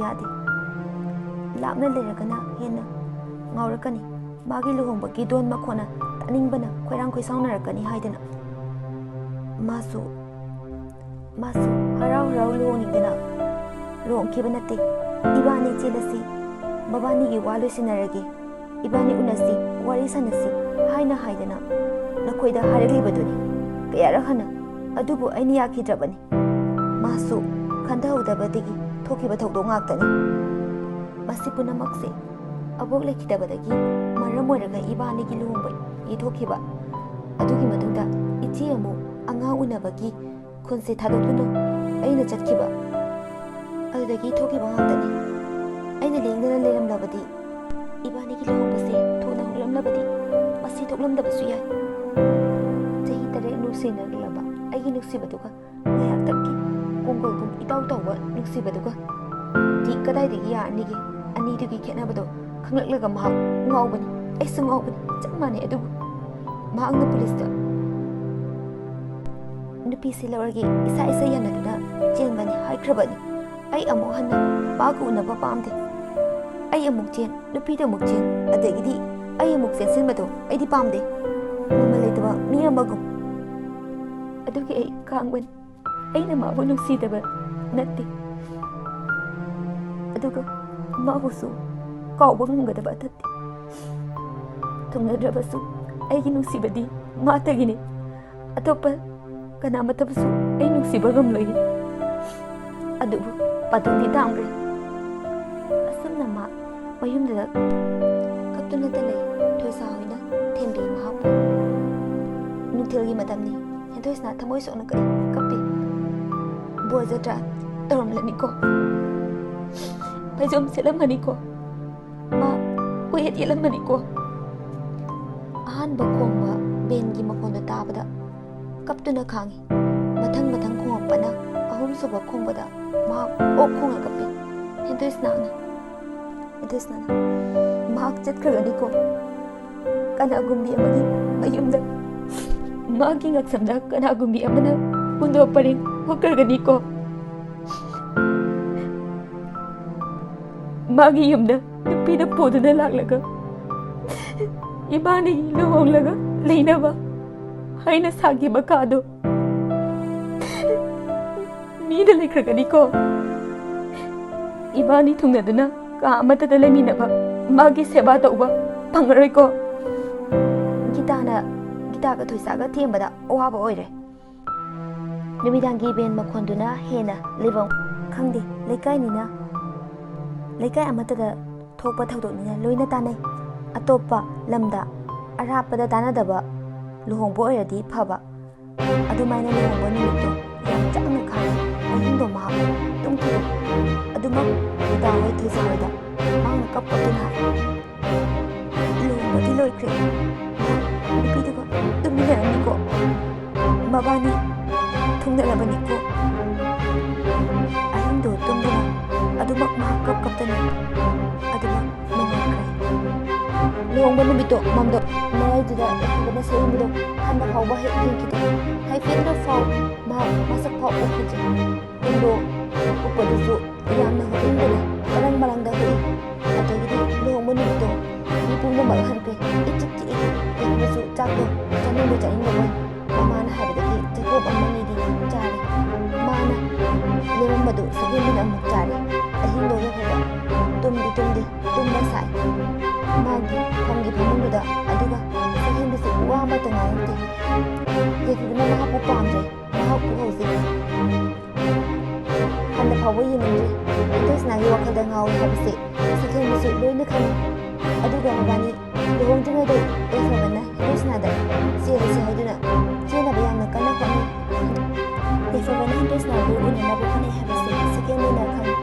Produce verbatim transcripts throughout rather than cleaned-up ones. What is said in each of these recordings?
ꯌꯥꯗꯦ꯫ ꯂꯥꯞꯅ ꯂꯩꯔꯒꯅ ꯍꯦꯟꯅ ꯉꯥꯎꯔꯛꯀꯅꯤ꯫ ꯃꯥꯒꯤ ꯂꯨꯍꯣꯡꯕꯒꯤ ꯗꯣꯟ ꯃꯈꯣꯟꯅ ꯇꯥꯅꯤꯡꯕꯅ ꯈꯣꯏꯔꯥꯡ ꯈꯣꯏꯁꯥꯎꯅꯔꯛꯀꯅꯤ ꯍꯥꯏꯗꯅ ꯃꯥꯁꯨ, ꯃꯥꯁꯨ ꯍꯔꯥꯎ ꯍꯔꯥꯎ ꯂꯨꯍꯣꯡꯅꯤꯡꯗꯅ ꯂꯨꯍꯣꯡꯈꯤꯕ ꯅꯠꯇꯦ꯫ "ꯏꯕꯥꯅꯤ ꯆꯦꯜꯂꯁꯤ, ꯃꯕꯥꯅꯤꯒꯤ ꯋꯥ ꯂꯣꯏꯁꯤꯟꯅꯔꯒꯦ, ꯏꯕꯥꯅꯤ ꯎꯅꯁꯤ, ꯋꯥꯔꯤ ꯁꯥꯟꯅꯁꯤ" ꯍꯥꯏꯅ ꯍꯥꯏꯗꯅ ꯅꯈꯣꯏꯗ ꯍꯥꯏꯔꯛꯂꯤꯕꯗꯨꯅꯤ ꯀꯌꯥꯔꯛ ꯍꯟꯅ꯫ ꯑꯗꯨꯕꯨ ꯑꯩꯅ ꯌꯥꯈꯤꯗ꯭ꯔꯕꯅꯤ꯫ ꯃꯥꯁꯨ ꯈꯟꯊꯍꯧꯗꯕꯗꯒꯤ ꯊꯣꯛꯈꯤꯕ ꯊꯧꯗꯣꯛ ꯉꯥꯛꯇꯅꯤ꯫ ꯃꯁꯤ ꯄꯨꯝꯅꯃꯛꯁꯦ ꯑꯕꯣꯛ ꯂꯩꯈꯤꯗꯕꯗꯒꯤ ꯃꯔꯝ ꯑꯣꯏꯔꯒ ꯏꯕꯥꯅꯤꯒꯤ ꯂꯨꯍꯣꯡꯕ ꯌꯩꯊꯣꯛꯈꯤꯕ꯫ ꯑꯗꯨꯒꯤ ꯃꯇꯨꯡꯗ ꯏꯆꯦ ꯑꯃꯨꯛ ꯑꯉꯥꯡ ꯎꯅꯕꯒꯤ ꯈꯨꯟꯁꯦ ꯊꯥꯗꯣꯛꯇꯨꯅ ꯑꯩꯅ ꯆꯠꯈꯤꯕ꯫ ꯑꯗꯨꯗꯒꯤ ꯊꯣꯛꯈꯤꯕ ꯉꯥꯛꯇꯅꯤ꯫ ꯑꯩꯅ ꯂꯦꯡꯗꯅ ꯂꯩꯔꯝꯂꯕꯗꯤ, ꯏꯕꯥꯅꯤꯒꯤ ꯂꯨꯍꯣꯡꯕꯁꯦ ꯊꯨꯅ ꯍꯧꯔꯝꯂꯕꯗꯤ ꯃꯁꯤ ꯊꯣꯛꯂꯝꯗꯕꯁꯨ ꯌꯥꯏ꯫ ꯆꯍꯤ ꯇꯔꯦꯠ ꯅꯨꯡꯁꯤꯅꯔꯛꯂꯕ ꯑꯩꯒꯤ ꯅꯨꯡꯁꯤꯕꯗꯨꯒ ꯉꯥꯏꯍꯥꯛꯇꯪꯒꯤ ꯀꯣꯡꯒꯣꯜꯒꯨꯝ ꯏꯇꯥꯎ ꯇꯥꯎꯕ ꯅꯨꯡꯁꯤꯕꯗꯨꯒ ꯗꯤ ꯀꯗꯥꯏꯗꯒꯤ ꯌꯥꯔꯅꯤꯒꯦ? ꯑꯅꯤꯗꯨꯒꯤ ꯈꯦꯠꯅꯕꯗꯣ ꯈꯪꯂꯛꯂꯒ ꯃꯍꯥꯛ ꯉꯥꯎꯕꯅꯤ, ꯑꯩꯁꯨ ꯉꯥꯎꯕꯅꯤ, ꯆꯞ ꯃꯥꯟꯅꯩ꯫ ꯑꯗꯨꯕꯨ ꯃꯍꯥꯛꯅ ꯄꯨꯂꯤꯁꯇ ꯅꯨꯄꯤꯁꯤ ꯂꯧꯔꯒꯦ, ꯏꯁꯥ ꯏꯁꯥ ꯌꯥꯅꯗꯨꯅ ꯆꯦꯟꯕꯅꯤ ꯍꯥꯏꯈ꯭ꯔꯕꯅꯤ꯫ ꯑꯩ ꯑꯃꯨꯛ ꯍꯟꯅ ꯃꯥꯒ ꯎꯅꯕ ꯄꯥꯝꯗꯦ꯫ ꯑꯩ ꯑꯃꯨꯛ ꯆꯦꯟ, ꯅꯨꯄꯤꯗ ꯑꯃꯨꯛ ꯆꯦꯟ, ꯑꯗꯒꯤꯗꯤ ꯑꯩ ꯑꯃꯨꯛ ꯆꯦꯟꯁꯤꯟꯕꯗꯣ ꯑꯩꯗꯤ ꯄꯥꯝꯗꯦ꯫ ꯃꯃꯜ ꯂꯩꯇꯕ ꯃꯤ ꯑꯃꯒꯨꯝ꯫ ꯑꯗꯨꯒꯤ ꯑꯩ ꯈꯥꯡꯕꯅꯤ꯫ ꯑꯩꯅ ꯃꯥꯕꯨ ꯅꯨꯡꯁꯤꯗꯕ ꯅꯠꯇꯦ꯫ ꯑꯗꯨꯒ ꯃꯥꯕꯨꯁꯨ ꯀꯥꯎꯕ ꯉꯝꯒꯗꯕ ꯅꯠꯇꯦ꯫ ꯊꯨꯡꯅꯗ꯭ꯔꯕꯁꯨ ꯑꯩꯒꯤ ꯅꯨꯡꯁꯤꯕꯗꯤ ꯃꯥꯇꯒꯤꯅꯤ꯫ ꯑꯇꯣꯞꯄ ꯀꯅꯥꯃꯠꯇꯕꯨꯁꯨ ꯑꯩ ꯅꯨꯡꯁꯤꯕ ꯉꯝꯂꯣꯏ꯫ ꯑꯗꯨꯕꯨ ꯄꯥꯗꯨꯡꯗꯤ ꯇꯥꯡꯈ꯭ꯔꯦ꯫ ꯑꯁꯨꯝꯅ ꯃꯥ ꯃꯌꯨꯝꯗꯨꯗ ꯀꯞꯇꯨꯅꯇ ꯂꯩ꯫ ꯊꯣꯏꯁꯥ ꯍꯣꯏꯅ ꯊꯦꯝꯕꯤ ꯃꯍꯥꯛꯄꯨ꯫ ꯅꯨꯡꯊꯤꯜꯒꯤ ꯃꯇꯝꯅꯤ꯫ ꯍꯦꯟꯊꯣꯏꯁꯤꯅ ꯊꯃꯣꯏ ꯁꯣꯛꯅ ꯀꯔꯤ ꯀꯞꯄꯤ? ꯕꯣꯔ ꯖꯇ꯭ꯔꯥ ꯇꯧꯔꯝꯂꯅꯤꯀꯣ꯫ ꯐꯩꯖꯣꯝ ꯁꯦꯠꯂꯝꯃꯅꯤꯀꯣ꯫ ꯃꯥ ꯀꯣꯏꯌꯦꯠ ꯌꯦꯠꯂꯝꯃꯅꯤꯀꯣ꯫ ꯑꯍꯥꯟꯕ ꯈꯣꯡꯕ ꯕꯦꯟꯒꯤ ꯃꯈꯣꯟꯗꯣ ꯇꯥꯕꯗ ꯀꯞꯇꯨꯅ ꯈꯥꯡꯉꯤ꯫ ꯃꯊꯪ ꯃꯊꯪ ꯈꯣꯡꯉꯛꯄꯅ ꯑꯍꯨꯝꯁꯨꯕ ꯈꯣꯡꯕꯗ ꯃꯍꯥꯛ ꯑꯣꯛ ꯈꯣꯡꯅ ꯀꯞꯄꯤ꯫ ꯍꯦꯟꯊꯣꯏꯁꯅꯥꯅ, ꯍꯦꯟꯊꯣꯏꯁꯅꯥꯅ, "ꯃꯍꯥꯛ ꯆꯠꯈ꯭ꯔꯒꯅꯤꯀꯣ꯫ ꯀꯅꯥꯒꯨꯝꯕꯤ ꯑꯃꯒꯤ ꯃꯌꯨꯝꯗ, ꯃꯥꯒꯤ ꯉꯛꯁꯝꯗ ꯀꯅꯥꯒꯨꯝꯕꯤ ꯑꯃꯅ ꯀꯨꯟꯗꯣ ꯄꯔꯦꯡ ꯍꯨꯛꯈ꯭ꯔꯒꯅꯤꯀꯣ꯫" ꯃꯥꯒꯤ ꯌꯨꯝꯗ ꯅꯨꯄꯤꯗ ꯄꯨꯗꯨꯅ ꯂꯥꯛꯂꯒ ꯏꯕꯥꯅꯤ ꯂꯨꯍꯣꯡꯂꯒ ꯂꯩꯅꯕ ꯍꯥꯏꯅ ꯁꯥꯈꯤꯕ ꯀꯥꯗꯣ ꯃꯤꯗ ꯂꯩꯈ꯭ꯔꯒꯅꯤꯀꯣ꯫ ꯏꯕꯥꯅꯤ ꯊꯨꯡꯅꯗꯨꯅ ꯀꯥ ꯑꯃꯠꯇꯗ ꯂꯩꯃꯤꯟꯅꯕ, ꯃꯥꯒꯤ ꯁꯦꯕꯥ ꯇꯧꯕ ꯐꯪꯉꯔꯣꯏꯀꯣ꯫ ꯒꯤꯇꯥꯅ, ꯒꯤꯇꯥꯒ ꯊꯣꯏꯁꯥꯒ ꯊꯦꯝꯕꯗ ꯑꯋꯥꯕ ꯑꯣꯏꯔꯦ꯫ ꯅꯨꯃꯤꯗꯥꯡꯒꯤ ꯕꯦꯟ ꯃꯈꯣꯟꯗꯨꯅ ꯍꯦꯟꯅ ꯂꯩꯐꯝ ꯈꯪꯗꯦ꯫ ꯂꯩꯀꯥꯏꯅꯤꯅ, ꯂꯩꯀꯥꯏ ꯑꯃꯠꯇꯗ ꯊꯣꯛꯄ ꯊꯧꯗꯣꯛꯅꯤꯅ ꯂꯣꯏꯅ ꯇꯥꯟꯅꯩ꯫ ꯑꯇꯣꯞꯄ ꯂꯝꯗ, ꯑꯔꯥꯞꯄꯗ ꯇꯥꯟꯅꯗꯕ ꯂꯨꯍꯣꯡꯕ ꯑꯣꯏꯔꯗꯤ ꯐꯕ꯫ ꯑꯗꯨꯃꯥꯏꯅ ꯂꯨꯍꯣꯡꯕ ꯅꯨꯃꯤꯠꯇꯣ ꯌꯥꯝ ꯆꯥꯛꯅ ꯈꯥꯡꯉꯤ꯫ ꯑꯍꯤꯡꯗꯣ ꯃꯍꯥꯛ ꯇꯨꯝꯈꯤꯗꯦ꯫ ꯑꯗꯨꯃꯛ ꯒꯤꯇꯥ ꯍꯣꯏ ꯊꯣꯏꯁꯥ ꯍꯣꯏꯗ ꯃꯍꯥꯛꯅ ꯀꯞ ꯀꯞꯇꯨꯅ ꯍꯥꯏ, "ꯂꯨꯍꯣꯡꯕꯗꯤ ꯂꯣꯏꯈ꯭ꯔꯦ꯫ ꯅꯨꯄꯤꯗꯨꯒ ꯇꯨꯝꯃꯤꯟꯅꯔꯝꯃꯤꯀꯣ꯫ ꯃꯕꯥꯅꯤ ꯊꯨꯡꯅꯔꯕꯅꯤꯀꯣ꯫" ꯑꯍꯤꯡꯗꯣ ꯇꯨꯝꯗꯅ ꯑꯗꯨꯃꯛ ꯃꯍꯥꯛ ꯀꯞ ꯀꯞꯇꯅ ꯑꯗꯨꯃꯛ ꯅꯣꯡꯉꯥꯟꯈ꯭ꯔꯦ꯫ ꯂꯨꯍꯣꯡꯕ ꯅꯨꯃꯤꯠꯇꯣ ꯃꯝꯗꯣ ꯃꯌꯥꯏꯗꯨꯗ ꯌꯥꯏꯐꯕꯅ ꯁꯛꯍꯦꯟꯕꯤꯗꯣ ꯍꯟꯕ ꯐꯥꯎꯕ ꯍꯦꯛ ꯌꯦꯡꯈꯤꯗꯦ꯫ ꯍꯥꯏꯐꯦꯠꯇ ꯐꯥꯎ ꯃꯍꯥꯛ ꯃꯁꯛ ꯐꯥꯎ ꯎꯈꯤꯗ꯭ꯔꯦ꯫ ꯄꯨꯡꯗꯣ ꯎꯞꯄꯗꯨꯁꯨ ꯌꯥꯝꯅ ꯍꯨꯛꯅꯤꯡꯗꯅ ꯃꯔꯪ ꯃꯔꯪꯗ ꯍꯨꯛꯏ꯫ ꯑꯗꯒꯤꯗꯤ ꯂꯨꯍꯣꯡꯕ ꯅꯨꯃꯤꯠꯇꯣ ꯃꯤ ꯄꯨꯝꯅꯃꯛ ꯍꯟꯈ꯭ꯔꯦ꯫ ꯏꯆꯤꯛ ꯆꯤꯛꯏ꯫ ꯌꯥꯏꯐꯕꯁꯨ ꯆꯥꯛꯇꯣ ꯆꯥꯅꯤꯡꯕꯣꯏ ꯆꯥꯅꯤꯡꯗꯕꯣꯏ ꯃꯃꯥꯅ ꯍꯥꯏꯕꯗꯒꯤ ꯆꯦꯡꯀꯣꯞ ꯑꯃꯅꯤꯗꯤ ꯆꯥꯔꯦ꯫ ꯃꯥꯅ ꯂꯦꯝꯃꯝꯕꯗꯨ ꯁꯛꯍꯦꯟꯕꯤꯅ ꯑꯃꯨꯛ ꯆꯥꯔꯦ꯫ ꯑꯍꯤꯡꯗꯣ ꯌꯥꯏꯐꯕ ꯇꯨꯝꯗꯤ ꯇꯨꯝꯗꯦ, ꯇꯨꯝꯕ ꯁꯥꯏ꯫ ꯃꯥꯒꯤ ꯐꯝꯒꯤ ꯐꯃꯨꯡꯗꯨꯗ, ꯑꯗꯨꯒ ꯁꯛꯍꯦꯟꯕꯤꯁꯨ ꯋꯥ ꯑꯃꯠꯇ ꯉꯥꯡꯉꯛꯇꯦ꯫ ꯌꯥꯏꯐꯕꯅ ꯃꯍꯥꯛꯄꯨ ꯄꯥꯝꯗ꯭ꯔꯦ꯫ ꯃꯍꯥꯛꯄꯨ ꯍꯧꯖꯤꯛ ꯍꯟꯅ ꯐꯥꯎꯕ ꯌꯦꯡꯅꯤꯡꯗ꯭ꯔꯤ꯫ ꯍꯦꯟꯗꯣꯏꯁꯅꯥꯒꯤ ꯋꯥꯈꯜꯗ ꯉꯥꯎꯔꯦ ꯍꯥꯏꯕꯁꯦ ꯁꯛꯍꯦꯟꯕꯤꯁꯨ ꯂꯣꯏꯅ ꯈꯪꯏ꯫ ꯑꯗꯨꯒ ꯃꯕꯥꯅꯤ ꯂꯨꯍꯣꯡꯗ꯭ꯔꯤꯉꯩꯗ ꯌꯥꯏꯐꯕꯅ ꯍꯦꯟꯗꯣꯏꯁꯅꯥꯗ ꯆꯦꯜꯂꯁꯤ ꯍꯥꯏꯗꯨꯅ ꯆꯦꯟꯅꯕ ꯌꯥꯝꯅ ꯀꯟꯅ ꯍꯣꯠꯅꯩ꯫ ꯌꯥꯏꯐꯕꯅ ꯍꯦꯟꯗꯣꯏꯁꯅꯥꯕꯨ ꯎꯅꯅꯕ ꯍꯣꯠꯅꯩ ꯍꯥꯏꯕꯁꯦ ꯁꯛꯍꯦꯟꯕꯤꯅ ꯈꯪꯏ꯫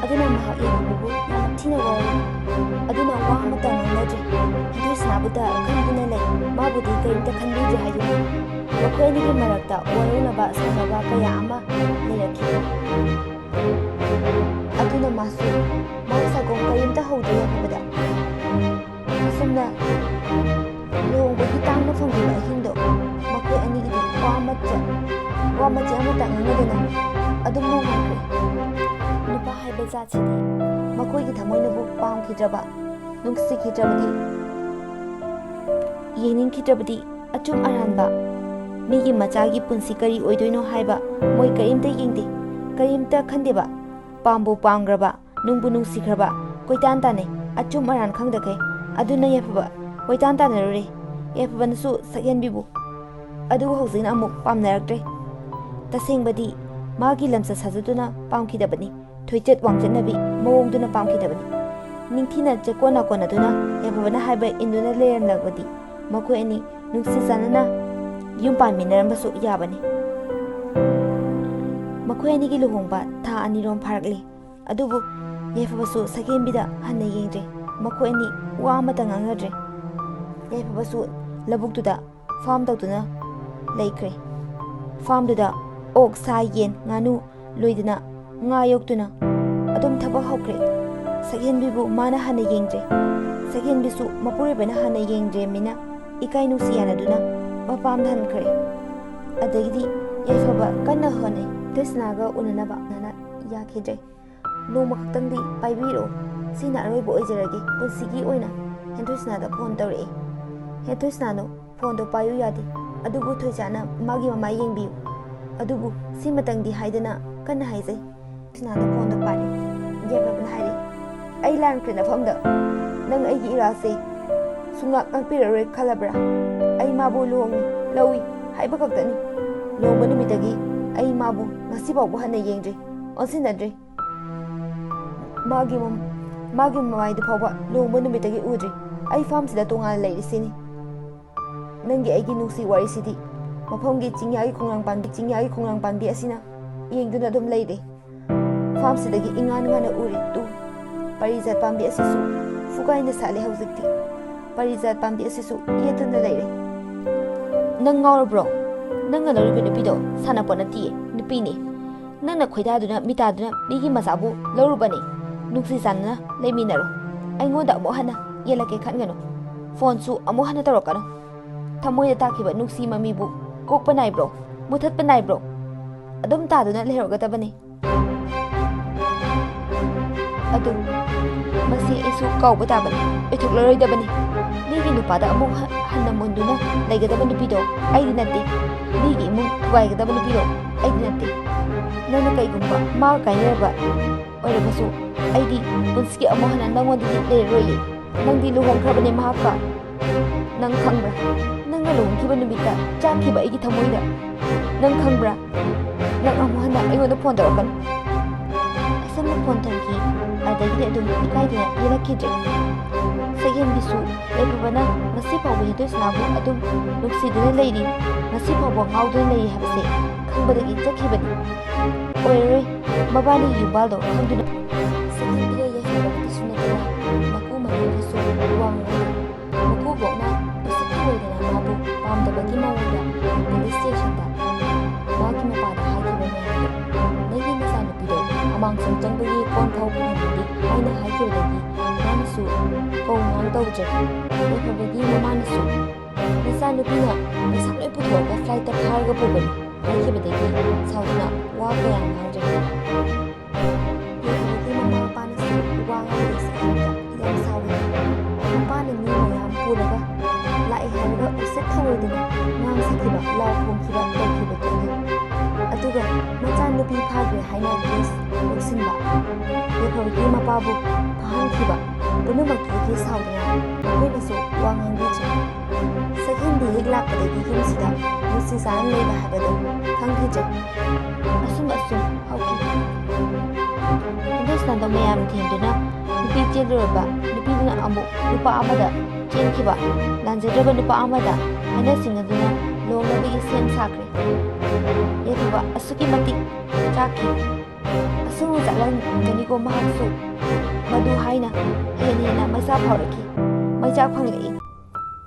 ꯑꯗꯨꯅ ꯃꯍꯥꯛ ꯌꯥꯏꯐꯕꯕꯨ ꯌꯥꯝꯅ ꯊꯤꯅ ꯋꯥꯔꯧꯏ꯫ ꯑꯗꯨꯅ ꯋꯥ ꯑꯃꯠꯇ ꯉꯥꯡꯅꯗ꯭ꯔꯦ꯫ ꯍꯦꯟꯗꯣꯏꯁꯅꯥꯕꯨꯗ ꯈꯟꯗꯨꯅ ꯂꯩ꯫ ꯃꯥꯕꯨꯗꯤ ꯀꯔꯤꯝꯇ ꯈꯟꯕꯤꯗ꯭ꯔꯦ ꯍꯥꯏꯗꯨꯅ꯫ ꯃꯈꯣꯏ ꯑꯅꯤꯒꯤ ꯃꯔꯛꯇ ꯋꯥꯔꯧꯅꯕ ꯁꯥꯎꯅꯕ ꯀꯌꯥ ꯑꯃ ꯂꯩꯔꯛꯈꯤ꯫ ꯑꯗꯨꯅ ꯃꯥꯁꯨ ꯃꯍꯧꯁꯥꯒꯨꯝ ꯀꯔꯤꯝꯇ ꯍꯧꯗ꯭ꯔꯦ ꯍꯥꯏꯕꯗ꯫ ꯑꯁꯨꯝꯅ ꯂꯨꯍꯣꯡꯕꯒꯤ ꯇꯥꯡꯅ ꯐꯪꯈꯤꯕ ꯑꯍꯤꯡꯗꯣ ꯃꯈꯣꯏ ꯑꯅꯤꯒꯤꯗꯤ ꯋꯥ ꯃꯆꯦꯠ, ꯋꯥ ꯃꯆꯦꯠ ꯑꯃꯠꯇ ꯉꯥꯡꯅꯗꯅ ꯑꯗꯨꯝ ꯅꯣꯡꯉꯥꯟꯈ꯭ꯔꯦ꯫ ꯅꯨꯄꯥ ꯍꯥꯏꯕ ꯖꯥꯠꯁꯤꯗꯤ ꯃꯈꯣꯏꯒꯤ ꯊꯃꯣꯏꯅꯕꯨ ꯄꯥꯝꯈꯤꯗ꯭ꯔꯕ, ꯅꯨꯡꯁꯤꯈꯤꯗ꯭ꯔꯕꯗꯤ, ꯌꯦꯡꯅꯤꯡꯈꯤꯗ꯭ꯔꯕꯗꯤ, ꯑꯆꯨꯝ ꯑꯔꯥꯟꯕ, ꯃꯤꯒꯤ ꯃꯆꯥꯒꯤ ꯄꯨꯟꯁꯤ ꯀꯔꯤ ꯑꯣꯏꯗꯣꯏꯅꯣ ꯍꯥꯏꯕ ꯃꯣꯏ ꯀꯔꯤꯝꯇ ꯌꯦꯡꯗꯦ, ꯀꯔꯤꯝꯇ ꯈꯟꯗꯦꯕ꯫ ꯄꯥꯝꯕꯨ ꯄꯥꯝꯈ꯭ꯔꯕ, ꯅꯨꯡꯕꯨ ꯅꯨꯡꯁꯤꯈ꯭ꯔꯕ, ꯀꯣꯏꯇꯥꯟ ꯇꯥꯟꯅꯩ, ꯑꯆꯨꯝ ꯑꯔꯥꯟ ꯈꯪꯗꯈꯩ꯫ ꯑꯗꯨꯅ ꯌꯥꯏꯐꯕ ꯀꯣꯏꯇꯥꯟ ꯇꯥꯟꯅꯔꯨꯔꯦ꯫ ꯌꯥꯏꯐꯕꯅꯁꯨ ꯁꯛꯍꯦꯟꯕꯤꯕꯨ꯫ ꯑꯗꯨꯕꯨ ꯍꯧꯖꯤꯛꯅ ꯑꯃꯨꯛ ꯄꯥꯝꯅꯔꯛꯇ꯭ꯔꯦ꯫ ꯇꯁꯦꯡꯕꯗꯤ ꯃꯥꯒꯤ ꯂꯝꯆꯠ ꯁꯥꯖꯠꯇꯨꯅ ꯄꯥꯝꯈꯤꯗꯕꯅꯤ, ꯊꯣꯏꯆꯠ ꯋꯥꯡꯆꯠꯅꯕꯤ ꯃꯑꯣꯡꯗꯨꯅ ꯄꯥꯝꯈꯤꯗꯕꯅꯤ꯫ ꯅꯤꯡꯊꯤꯅ ꯆꯦꯛꯀꯣꯟ ꯅꯥꯀꯣꯟꯅꯗꯨꯅ ꯌꯥꯏꯐꯕꯅ ꯍꯥꯏꯕ ꯏꯟꯗꯨꯅ ꯂꯩꯔꯝꯂꯕꯗꯤ ꯃꯈꯣꯏ ꯑꯅꯤ ꯅꯨꯡꯁꯤ ꯆꯥꯟꯅꯅ ꯌꯨꯝ ꯄꯥꯟꯃꯤꯟꯅꯔꯝꯕꯁꯨ ꯌꯥꯕꯅꯤ꯫ ꯃꯈꯣꯏ ꯑꯅꯤꯒꯤ ꯂꯨꯍꯣꯡꯕ ꯊꯥ ꯑꯅꯤꯔꯣꯝ ꯐꯥꯔꯛꯂꯤ꯫ ꯑꯗꯨꯕꯨ ꯌꯥꯏꯐꯕꯁꯨ ꯁꯛꯍꯦꯟꯕꯤꯗ ꯍꯟꯅ ꯌꯦꯡꯗ꯭ꯔꯦ꯫ ꯃꯈꯣꯏ ꯑꯅꯤ ꯋꯥ ꯑꯃꯠꯇ ꯉꯥꯡꯅꯗ꯭ꯔꯦ꯫ ꯌꯥꯏꯐꯕꯁꯨ ꯂꯧꯕꯨꯛꯇꯨꯗ ꯐꯥꯝ ꯇꯧꯗꯨꯅ ꯂꯩꯈ꯭ꯔꯦ꯫ ꯐꯥꯝꯗꯨꯗ ꯑꯣꯛ, ꯁꯥ, ꯌꯦꯟ, ꯉꯥꯅꯨ ꯂꯣꯏꯗꯅ, ꯉꯥ ꯌꯣꯛꯇꯨꯅ ꯑꯗꯨꯝ ꯊꯕꯛ ꯍꯧꯈ꯭ꯔꯦ꯫ ꯁꯛꯍꯦꯟꯕꯤꯕꯨ ꯃꯥꯅ ꯍꯟꯅ ꯌꯦꯡꯗ꯭ꯔꯦ꯫ ꯁꯛꯍꯦꯟꯕꯤꯁꯨ ꯃꯄꯨꯔꯣꯏꯕꯅ ꯍꯟꯅ ꯌꯦꯡꯗ꯭ꯔꯦꯃꯤꯅ ꯏꯀꯥꯏ ꯅꯨꯡꯁꯤ ꯌꯥꯅꯗꯨꯅ ꯃꯄꯥꯝꯗ ꯍꯟꯈ꯭ꯔꯦ꯫ ꯑꯗꯒꯤꯗꯤ ꯌꯥꯏꯐꯕ ꯀꯟꯅ ꯍꯣꯠꯅꯩ꯫ ꯊꯣꯏꯁꯅꯥꯒ ꯎꯅꯅꯕ ꯅꯅ ꯌꯥꯈꯤꯗ꯭ꯔꯦ꯫ "ꯅꯣꯡꯃ ꯈꯛꯇꯪꯗꯤ ꯄꯥꯏꯕꯤꯔꯛꯑꯣ, ꯁꯤꯅ ꯑꯔꯣꯏꯕ ꯑꯣꯏꯖꯔꯒꯦ ꯄꯨꯟꯁꯤꯒꯤ ꯑꯣꯏꯅ", ꯍꯦꯟꯊꯣꯏꯁꯅꯥꯗ ꯐꯣꯟ ꯇꯧꯔꯛꯑꯦ꯫ ꯍꯦꯟꯊꯣꯏꯁꯅꯥꯅ ꯐꯣꯟꯗꯣ ꯄꯥꯏꯌꯨ ꯌꯥꯗꯦ, ꯑꯗꯨꯕꯨ ꯊꯣꯏꯆꯥꯅ ꯃꯥꯒꯤ ꯃꯃꯥꯏ ꯌꯦꯡꯕꯤꯌꯨ꯫ ꯑꯗꯨꯕꯨ ꯁꯤꯃꯇꯪꯗꯤ ꯍꯥꯏꯗꯅ ꯀꯟꯅ ꯍꯥꯏꯖꯩ꯫ ꯊꯣꯏꯁꯅꯥꯗ ꯐꯣꯟꯗꯣ ꯄꯥꯏꯔꯦ꯫ ꯌꯥꯏꯐꯕꯅ ꯍꯥꯏꯔꯦ, "ꯑꯩ ꯂꯥꯟꯈ꯭ꯔꯦ ꯅꯐꯝꯗ꯫ ꯅꯪ ꯑꯩꯒꯤ ꯏꯔꯥꯜꯁꯦ ꯁꯨꯡꯉꯥꯛ ꯉꯥꯛꯄꯤꯔꯔꯣꯏ ꯈꯜꯂꯕ꯭ꯔꯥ? ꯑꯩ ꯃꯥꯕꯨ ꯂꯨꯍꯣꯡꯉꯤ, ꯂꯧꯏ ꯍꯥꯏꯕ ꯈꯛꯇꯅꯤ꯫ ꯂꯨꯍꯣꯡꯕ ꯅꯨꯃꯤꯠꯇꯒꯤ ꯑꯩ ꯃꯥꯕꯨ ꯉꯁꯤ ꯐꯥꯎꯕ ꯍꯟꯅ ꯌꯦꯡꯗ꯭ꯔꯤ, ꯑꯣꯟꯁꯤꯟꯅꯗ꯭ꯔꯤ꯫ ꯃꯥꯒꯤ ꯃꯝ-, ꯃꯥꯒꯤ ꯃꯃꯥꯏꯗꯨ ꯐꯥꯎꯕ ꯂꯨꯍꯣꯡꯕ ꯅꯨꯃꯤꯠꯇꯒꯤ ꯎꯗ꯭ꯔꯤ꯫ ꯑꯩ ꯐꯥꯝꯁꯤꯗ ꯇꯣꯉꯥꯟꯅ ꯂꯩꯔꯤꯁꯤꯅꯤ꯫ ꯅꯪꯒꯤ ꯑꯩꯒꯤ ꯅꯨꯡꯁꯤ ꯋꯥꯔꯤꯁꯤꯗꯤ ꯃꯐꯝꯒꯤ ꯆꯤꯡꯌꯥꯒꯤ ꯈꯣꯡꯅꯥꯡ ꯄꯥꯝꯕꯤ, ꯆꯤꯡꯌꯥꯒꯤ ꯈꯣꯡꯅꯥꯡ ꯄꯥꯝꯕꯤ ꯑꯁꯤꯅ ꯌꯦꯡꯗꯨꯅ ꯑꯗꯨꯝ ꯂꯩꯔꯦ꯫ ꯐꯥꯝꯁꯤꯗꯒꯤ ꯏꯉꯥꯟ ꯉꯥꯟꯅ ꯎꯔꯤ꯫ ꯇꯨ, ꯄꯥꯔꯤꯖꯥꯠ ꯄꯥꯝꯕꯤ ꯑꯁꯤꯁꯨ ꯐꯨꯒꯥꯏꯅ ꯁꯥꯠꯂꯦ ꯍꯧꯖꯤꯛꯇꯤ꯫ ꯄꯥꯔꯤꯖꯥꯠ ꯄꯥꯝꯕꯤ ꯑꯁꯤꯁꯨ ꯌꯦꯠꯇꯨꯅ ꯂꯩꯔꯦ꯫" "ꯅꯪ ꯉꯥꯎꯔꯕ꯭ꯔꯣ? ꯅꯪꯅ ꯂꯧꯔꯤꯕ ꯅꯨꯄꯤꯗꯣ ꯁꯥꯟꯅꯄꯣꯠ ꯅꯠꯇꯤꯌꯦ, ꯅꯨꯄꯤꯅꯤ꯫ ꯅꯪꯅ ꯈꯣꯏꯗꯥꯗꯨꯅ ꯃꯤꯇꯥꯗꯨꯅ ꯃꯤꯒꯤ ꯃꯆꯥꯕꯨ ꯂꯧꯔꯨꯕꯅꯤ꯫ ꯅꯨꯡꯁꯤ ꯆꯥꯟꯅꯅ ꯂꯩꯃꯤꯟꯅꯔꯣ꯫ ꯑꯩꯉꯣꯟꯗ ꯑꯃꯨꯛ ꯍꯟꯅ ꯌꯦꯜꯂꯛꯀꯦ ꯈꯟꯒꯅꯨ꯫ ꯐꯣꯟꯁꯨ ꯑꯃꯨꯛ ꯍꯟꯅ ꯇꯧꯔꯛꯀꯅꯨ꯫ ꯊꯃꯣꯏꯗ ꯇꯥꯈꯤꯕ ꯅꯨꯡꯁꯤ ꯃꯃꯤꯕꯨ ꯀꯣꯛꯄ ꯅꯥꯏꯕ꯭ꯔꯣ? ꯃꯨꯊꯠꯄ ꯅꯥꯏꯕ꯭ꯔꯣ? ꯑꯗꯨꯝ ꯇꯥꯗꯨꯅ ꯂꯩꯍꯧꯔꯒꯗꯕꯅꯤ꯫" ꯑꯗꯨ ꯃꯁꯤ ꯑꯩꯁꯨ ꯀꯥꯎꯕ ꯇꯥꯕꯅꯤ, ꯑꯣꯏꯊꯣꯛꯂꯔꯣꯏꯗꯕꯅꯤ꯫ ꯃꯤꯒꯤ ꯅꯨꯄꯥꯗ ꯑꯃꯨꯛ ꯍ-, ꯍꯟꯅ ꯃꯨꯟꯗꯨꯅ ꯂꯩꯒꯗꯕ ꯅꯨꯄꯤꯗꯣ ꯑꯩꯗꯤ ꯅꯠꯇꯦ꯫ ꯃꯤꯒꯤ ꯏꯃꯨꯡ ꯊꯨꯒꯥꯏꯒꯗꯕ ꯅꯨꯄꯤꯗꯣ ꯑꯩꯗꯤ ꯅꯠꯇꯦ꯫ ꯅꯪꯅ ꯀꯩꯒꯨꯝꯕ ꯃꯥꯒ ꯀꯥꯏꯅꯔꯕ ꯑꯣꯏꯔꯕꯁꯨ ꯑꯩꯗꯤ ꯄꯨꯟꯁꯤꯒꯤ ꯑꯃꯨꯛ ꯍꯟꯅ ꯅꯪꯉꯣꯟꯗꯗꯤ ꯂꯩꯔꯔꯣꯏꯌꯦ꯫ ꯅꯪꯗꯤ ꯂꯨꯍꯣꯡꯈ꯭ꯔꯕꯅꯦ ꯃꯍꯥꯛꯀ꯫ ꯅꯪ ꯈꯪꯕ꯭ꯔꯥ? ꯅꯪꯅ ꯂꯨꯍꯣꯡꯈꯤꯕ ꯅꯨꯃꯤꯠꯇ ꯆꯥꯛꯈꯤꯕ ꯑꯩꯒꯤ ꯊꯃꯣꯏꯗ꯫ ꯅꯪ ꯈꯪꯕ꯭ꯔꯥ? ꯅꯪ ꯑꯃꯨꯛ ꯍꯟꯅ ꯑꯩꯉꯣꯟꯗ ꯐꯣꯟ ꯇꯧꯔꯛꯀꯅꯨ꯫ ꯑꯁꯨꯝꯅ ꯐꯣꯟ ꯊꯝꯈꯤ꯫ ꯑꯗꯒꯤꯗꯤ ꯑꯗꯨꯝ ꯏꯀꯥꯏꯗꯅ ꯌꯦꯜꯂꯛꯈꯤꯗ꯭ꯔꯦ꯫ ꯁꯛꯍꯦꯟꯕꯤꯁꯨ ꯌꯥꯏꯐꯕꯅ ꯉꯁꯤ ꯐꯥꯎꯕ ꯍꯦꯟꯗꯣꯏ ꯁꯅꯥꯕꯨ ꯑꯗꯨꯝ ꯅꯨꯡꯁꯤꯗꯨꯅ ꯂꯩꯔꯤ, ꯉꯁꯤ ꯐꯥꯎꯕ ꯉꯥꯎꯗꯨꯅ ꯂꯩꯔꯤ ꯍꯥꯏꯕꯁꯦ ꯈꯪꯕꯗꯒꯤ ꯆꯠꯈꯤꯕꯅꯤ꯫ ꯑꯣꯏꯔꯔꯣꯏ, ꯃꯕꯥꯅꯤꯒꯤ ꯌꯨꯝꯕꯥꯜꯗꯣ ꯈꯪꯗꯨꯅ꯫ ꯁꯛꯍꯦꯟꯕꯤꯒ ꯌꯥꯏꯐꯕꯒꯤꯁꯨ ꯅꯠꯇꯅ ꯃꯀꯨ ꯃꯅꯦꯒꯤꯁꯨ ꯋꯥ ꯉꯥꯡꯗꯦ꯫ ꯃꯀꯨꯕꯣꯛꯅ ꯎꯁꯤꯠ ꯊꯑꯣꯏꯗꯅ ꯃꯥꯕꯨ ꯄꯥꯝꯗꯕꯒꯤ ꯃꯑꯣꯡꯗ ꯄꯨꯂꯤꯁ ꯁ꯭ꯇꯦꯁꯟꯗ ꯃꯥꯒꯤ ꯃꯄꯥꯗ ꯍꯥꯏꯈꯤꯕ ꯃꯌꯥꯝꯗꯣ, "ꯅꯪꯒꯤ ꯅꯆꯥꯅꯨꯄꯤꯗꯣ ꯑꯃꯥꯡꯁꯪ ꯆꯪꯕꯒꯤ ꯀꯣꯟꯐꯥꯎ ꯄꯨꯍꯟꯕꯤꯗꯦ" ꯍꯥꯏꯅ ꯍꯥꯏꯈꯤꯕꯗꯒꯤ ꯃꯥꯅꯁꯨ ꯀꯧ ꯉꯥꯡ ꯇꯧꯗ꯭ꯔꯦ꯫ ꯌꯥꯏꯐꯕꯒꯤ ꯃꯃꯥꯅꯁꯨ, "ꯅꯆꯥꯅꯨꯄꯤꯅ ꯄꯩꯁꯥ ꯂꯣꯏ ꯄꯨꯊꯣꯛꯑꯒ ꯐ꯭ꯂꯥꯏꯠꯇ ꯐꯥꯔꯒ ꯄꯨꯕꯅꯤ" ꯍꯥꯏꯈꯤꯕꯗꯒꯤ ꯁꯥꯎꯗꯨꯅ ꯋꯥ ꯀꯌꯥ ꯉꯥꯡꯗ꯭ꯔꯦ꯫ ꯌꯥꯏꯐꯕꯒꯤ ꯃꯃꯥ ꯃꯄꯥꯅꯁꯨ ꯋꯥ ꯉꯥꯡꯗꯦ꯫ ꯁꯛꯍꯦꯟꯕꯤꯗ ꯌꯥꯝ ꯁꯥꯎꯏ꯫ ꯃꯄꯥꯅ ꯃꯤ ꯃꯌꯥꯝ ꯄꯨꯔꯒ ꯂꯥꯛꯑꯦ ꯍꯥꯏꯔꯒ ꯎꯁꯤꯠ ꯊꯑꯣꯏꯗꯅ ꯉꯥꯡ ꯁꯛꯈꯤꯕ, ꯂꯥꯎ ꯈꯣꯡꯈꯤꯕ ꯇꯧꯈꯤꯕꯗꯨꯅꯤ꯫ ꯑꯗꯨꯒ ꯃꯆꯥꯅꯨꯄꯤ ꯐꯥꯈ꯭ꯔꯦ ꯍꯥꯏꯅ ꯀꯦꯁ ꯂꯧꯁꯤꯟꯕ꯫ ꯌꯥꯏꯐꯕꯒꯤ ꯃꯄꯥꯕꯨ ꯐꯥꯍꯟꯈꯤꯕ ꯄꯨꯝꯅꯃꯛꯇꯨꯒꯤ ꯁꯥꯎꯗꯨꯅ ꯃꯈꯣꯏꯅꯁꯨ ꯋꯥ ꯉꯥꯡꯕꯤꯗ꯭ꯔꯦ꯫ ꯁꯛꯍꯦꯟꯕꯤ ꯍꯦꯛ ꯂꯥꯛꯄꯗꯒꯤ ꯌꯨꯝꯁꯤꯗ ꯅꯨꯡꯁꯤ ꯆꯥꯟꯅ ꯂꯩꯕ ꯍꯥꯏꯕꯗꯨ ꯈꯪꯈꯤꯗ꯭ꯔꯦ꯫ ꯑꯁꯨꯝ ꯑꯁꯨꯝ ꯍꯧꯈꯤ꯫ ꯍꯦꯟꯗꯣꯏ ꯁꯅꯥꯗꯣ ꯃꯌꯥꯝ ꯊꯦꯝꯗꯨꯅ ꯅꯨꯄꯤ ꯆꯦꯜꯂꯨꯔꯕ, ꯅꯨꯄꯤꯗꯨꯅ ꯑꯃꯨꯛ ꯅꯨꯄꯥ ꯑꯃꯗ ꯆꯦꯟꯈꯤꯕ, ꯂꯥꯟꯖꯗ꯭ꯔꯕ ꯅꯨꯄꯥ ꯑꯃꯗ ꯍꯥꯏꯅ ꯁꯤꯡꯅꯗꯨꯅ ꯂꯨꯍꯣꯡꯅꯕꯒꯤ ꯁꯦꯝ ꯁꯥꯈ꯭ꯔꯦ꯫ ꯌꯥꯏꯐꯕ ꯑꯁꯨꯛꯀꯤ ꯃꯇꯤꯛ ꯆꯥꯛꯈꯤ꯫ ꯑꯁꯨꯝꯅ ꯆꯠꯂꯝꯒꯅꯤꯀꯣ ꯃꯍꯥꯛꯁꯨ꯫ ꯃꯗꯨ ꯍꯥꯏꯅ ꯍꯦꯟꯅ ꯍꯦꯟꯅ ꯃꯩꯁꯥ ꯐꯥꯎꯔꯛꯈꯤ, ꯃꯩꯆꯥꯛ ꯐꯪꯂꯛꯏ꯫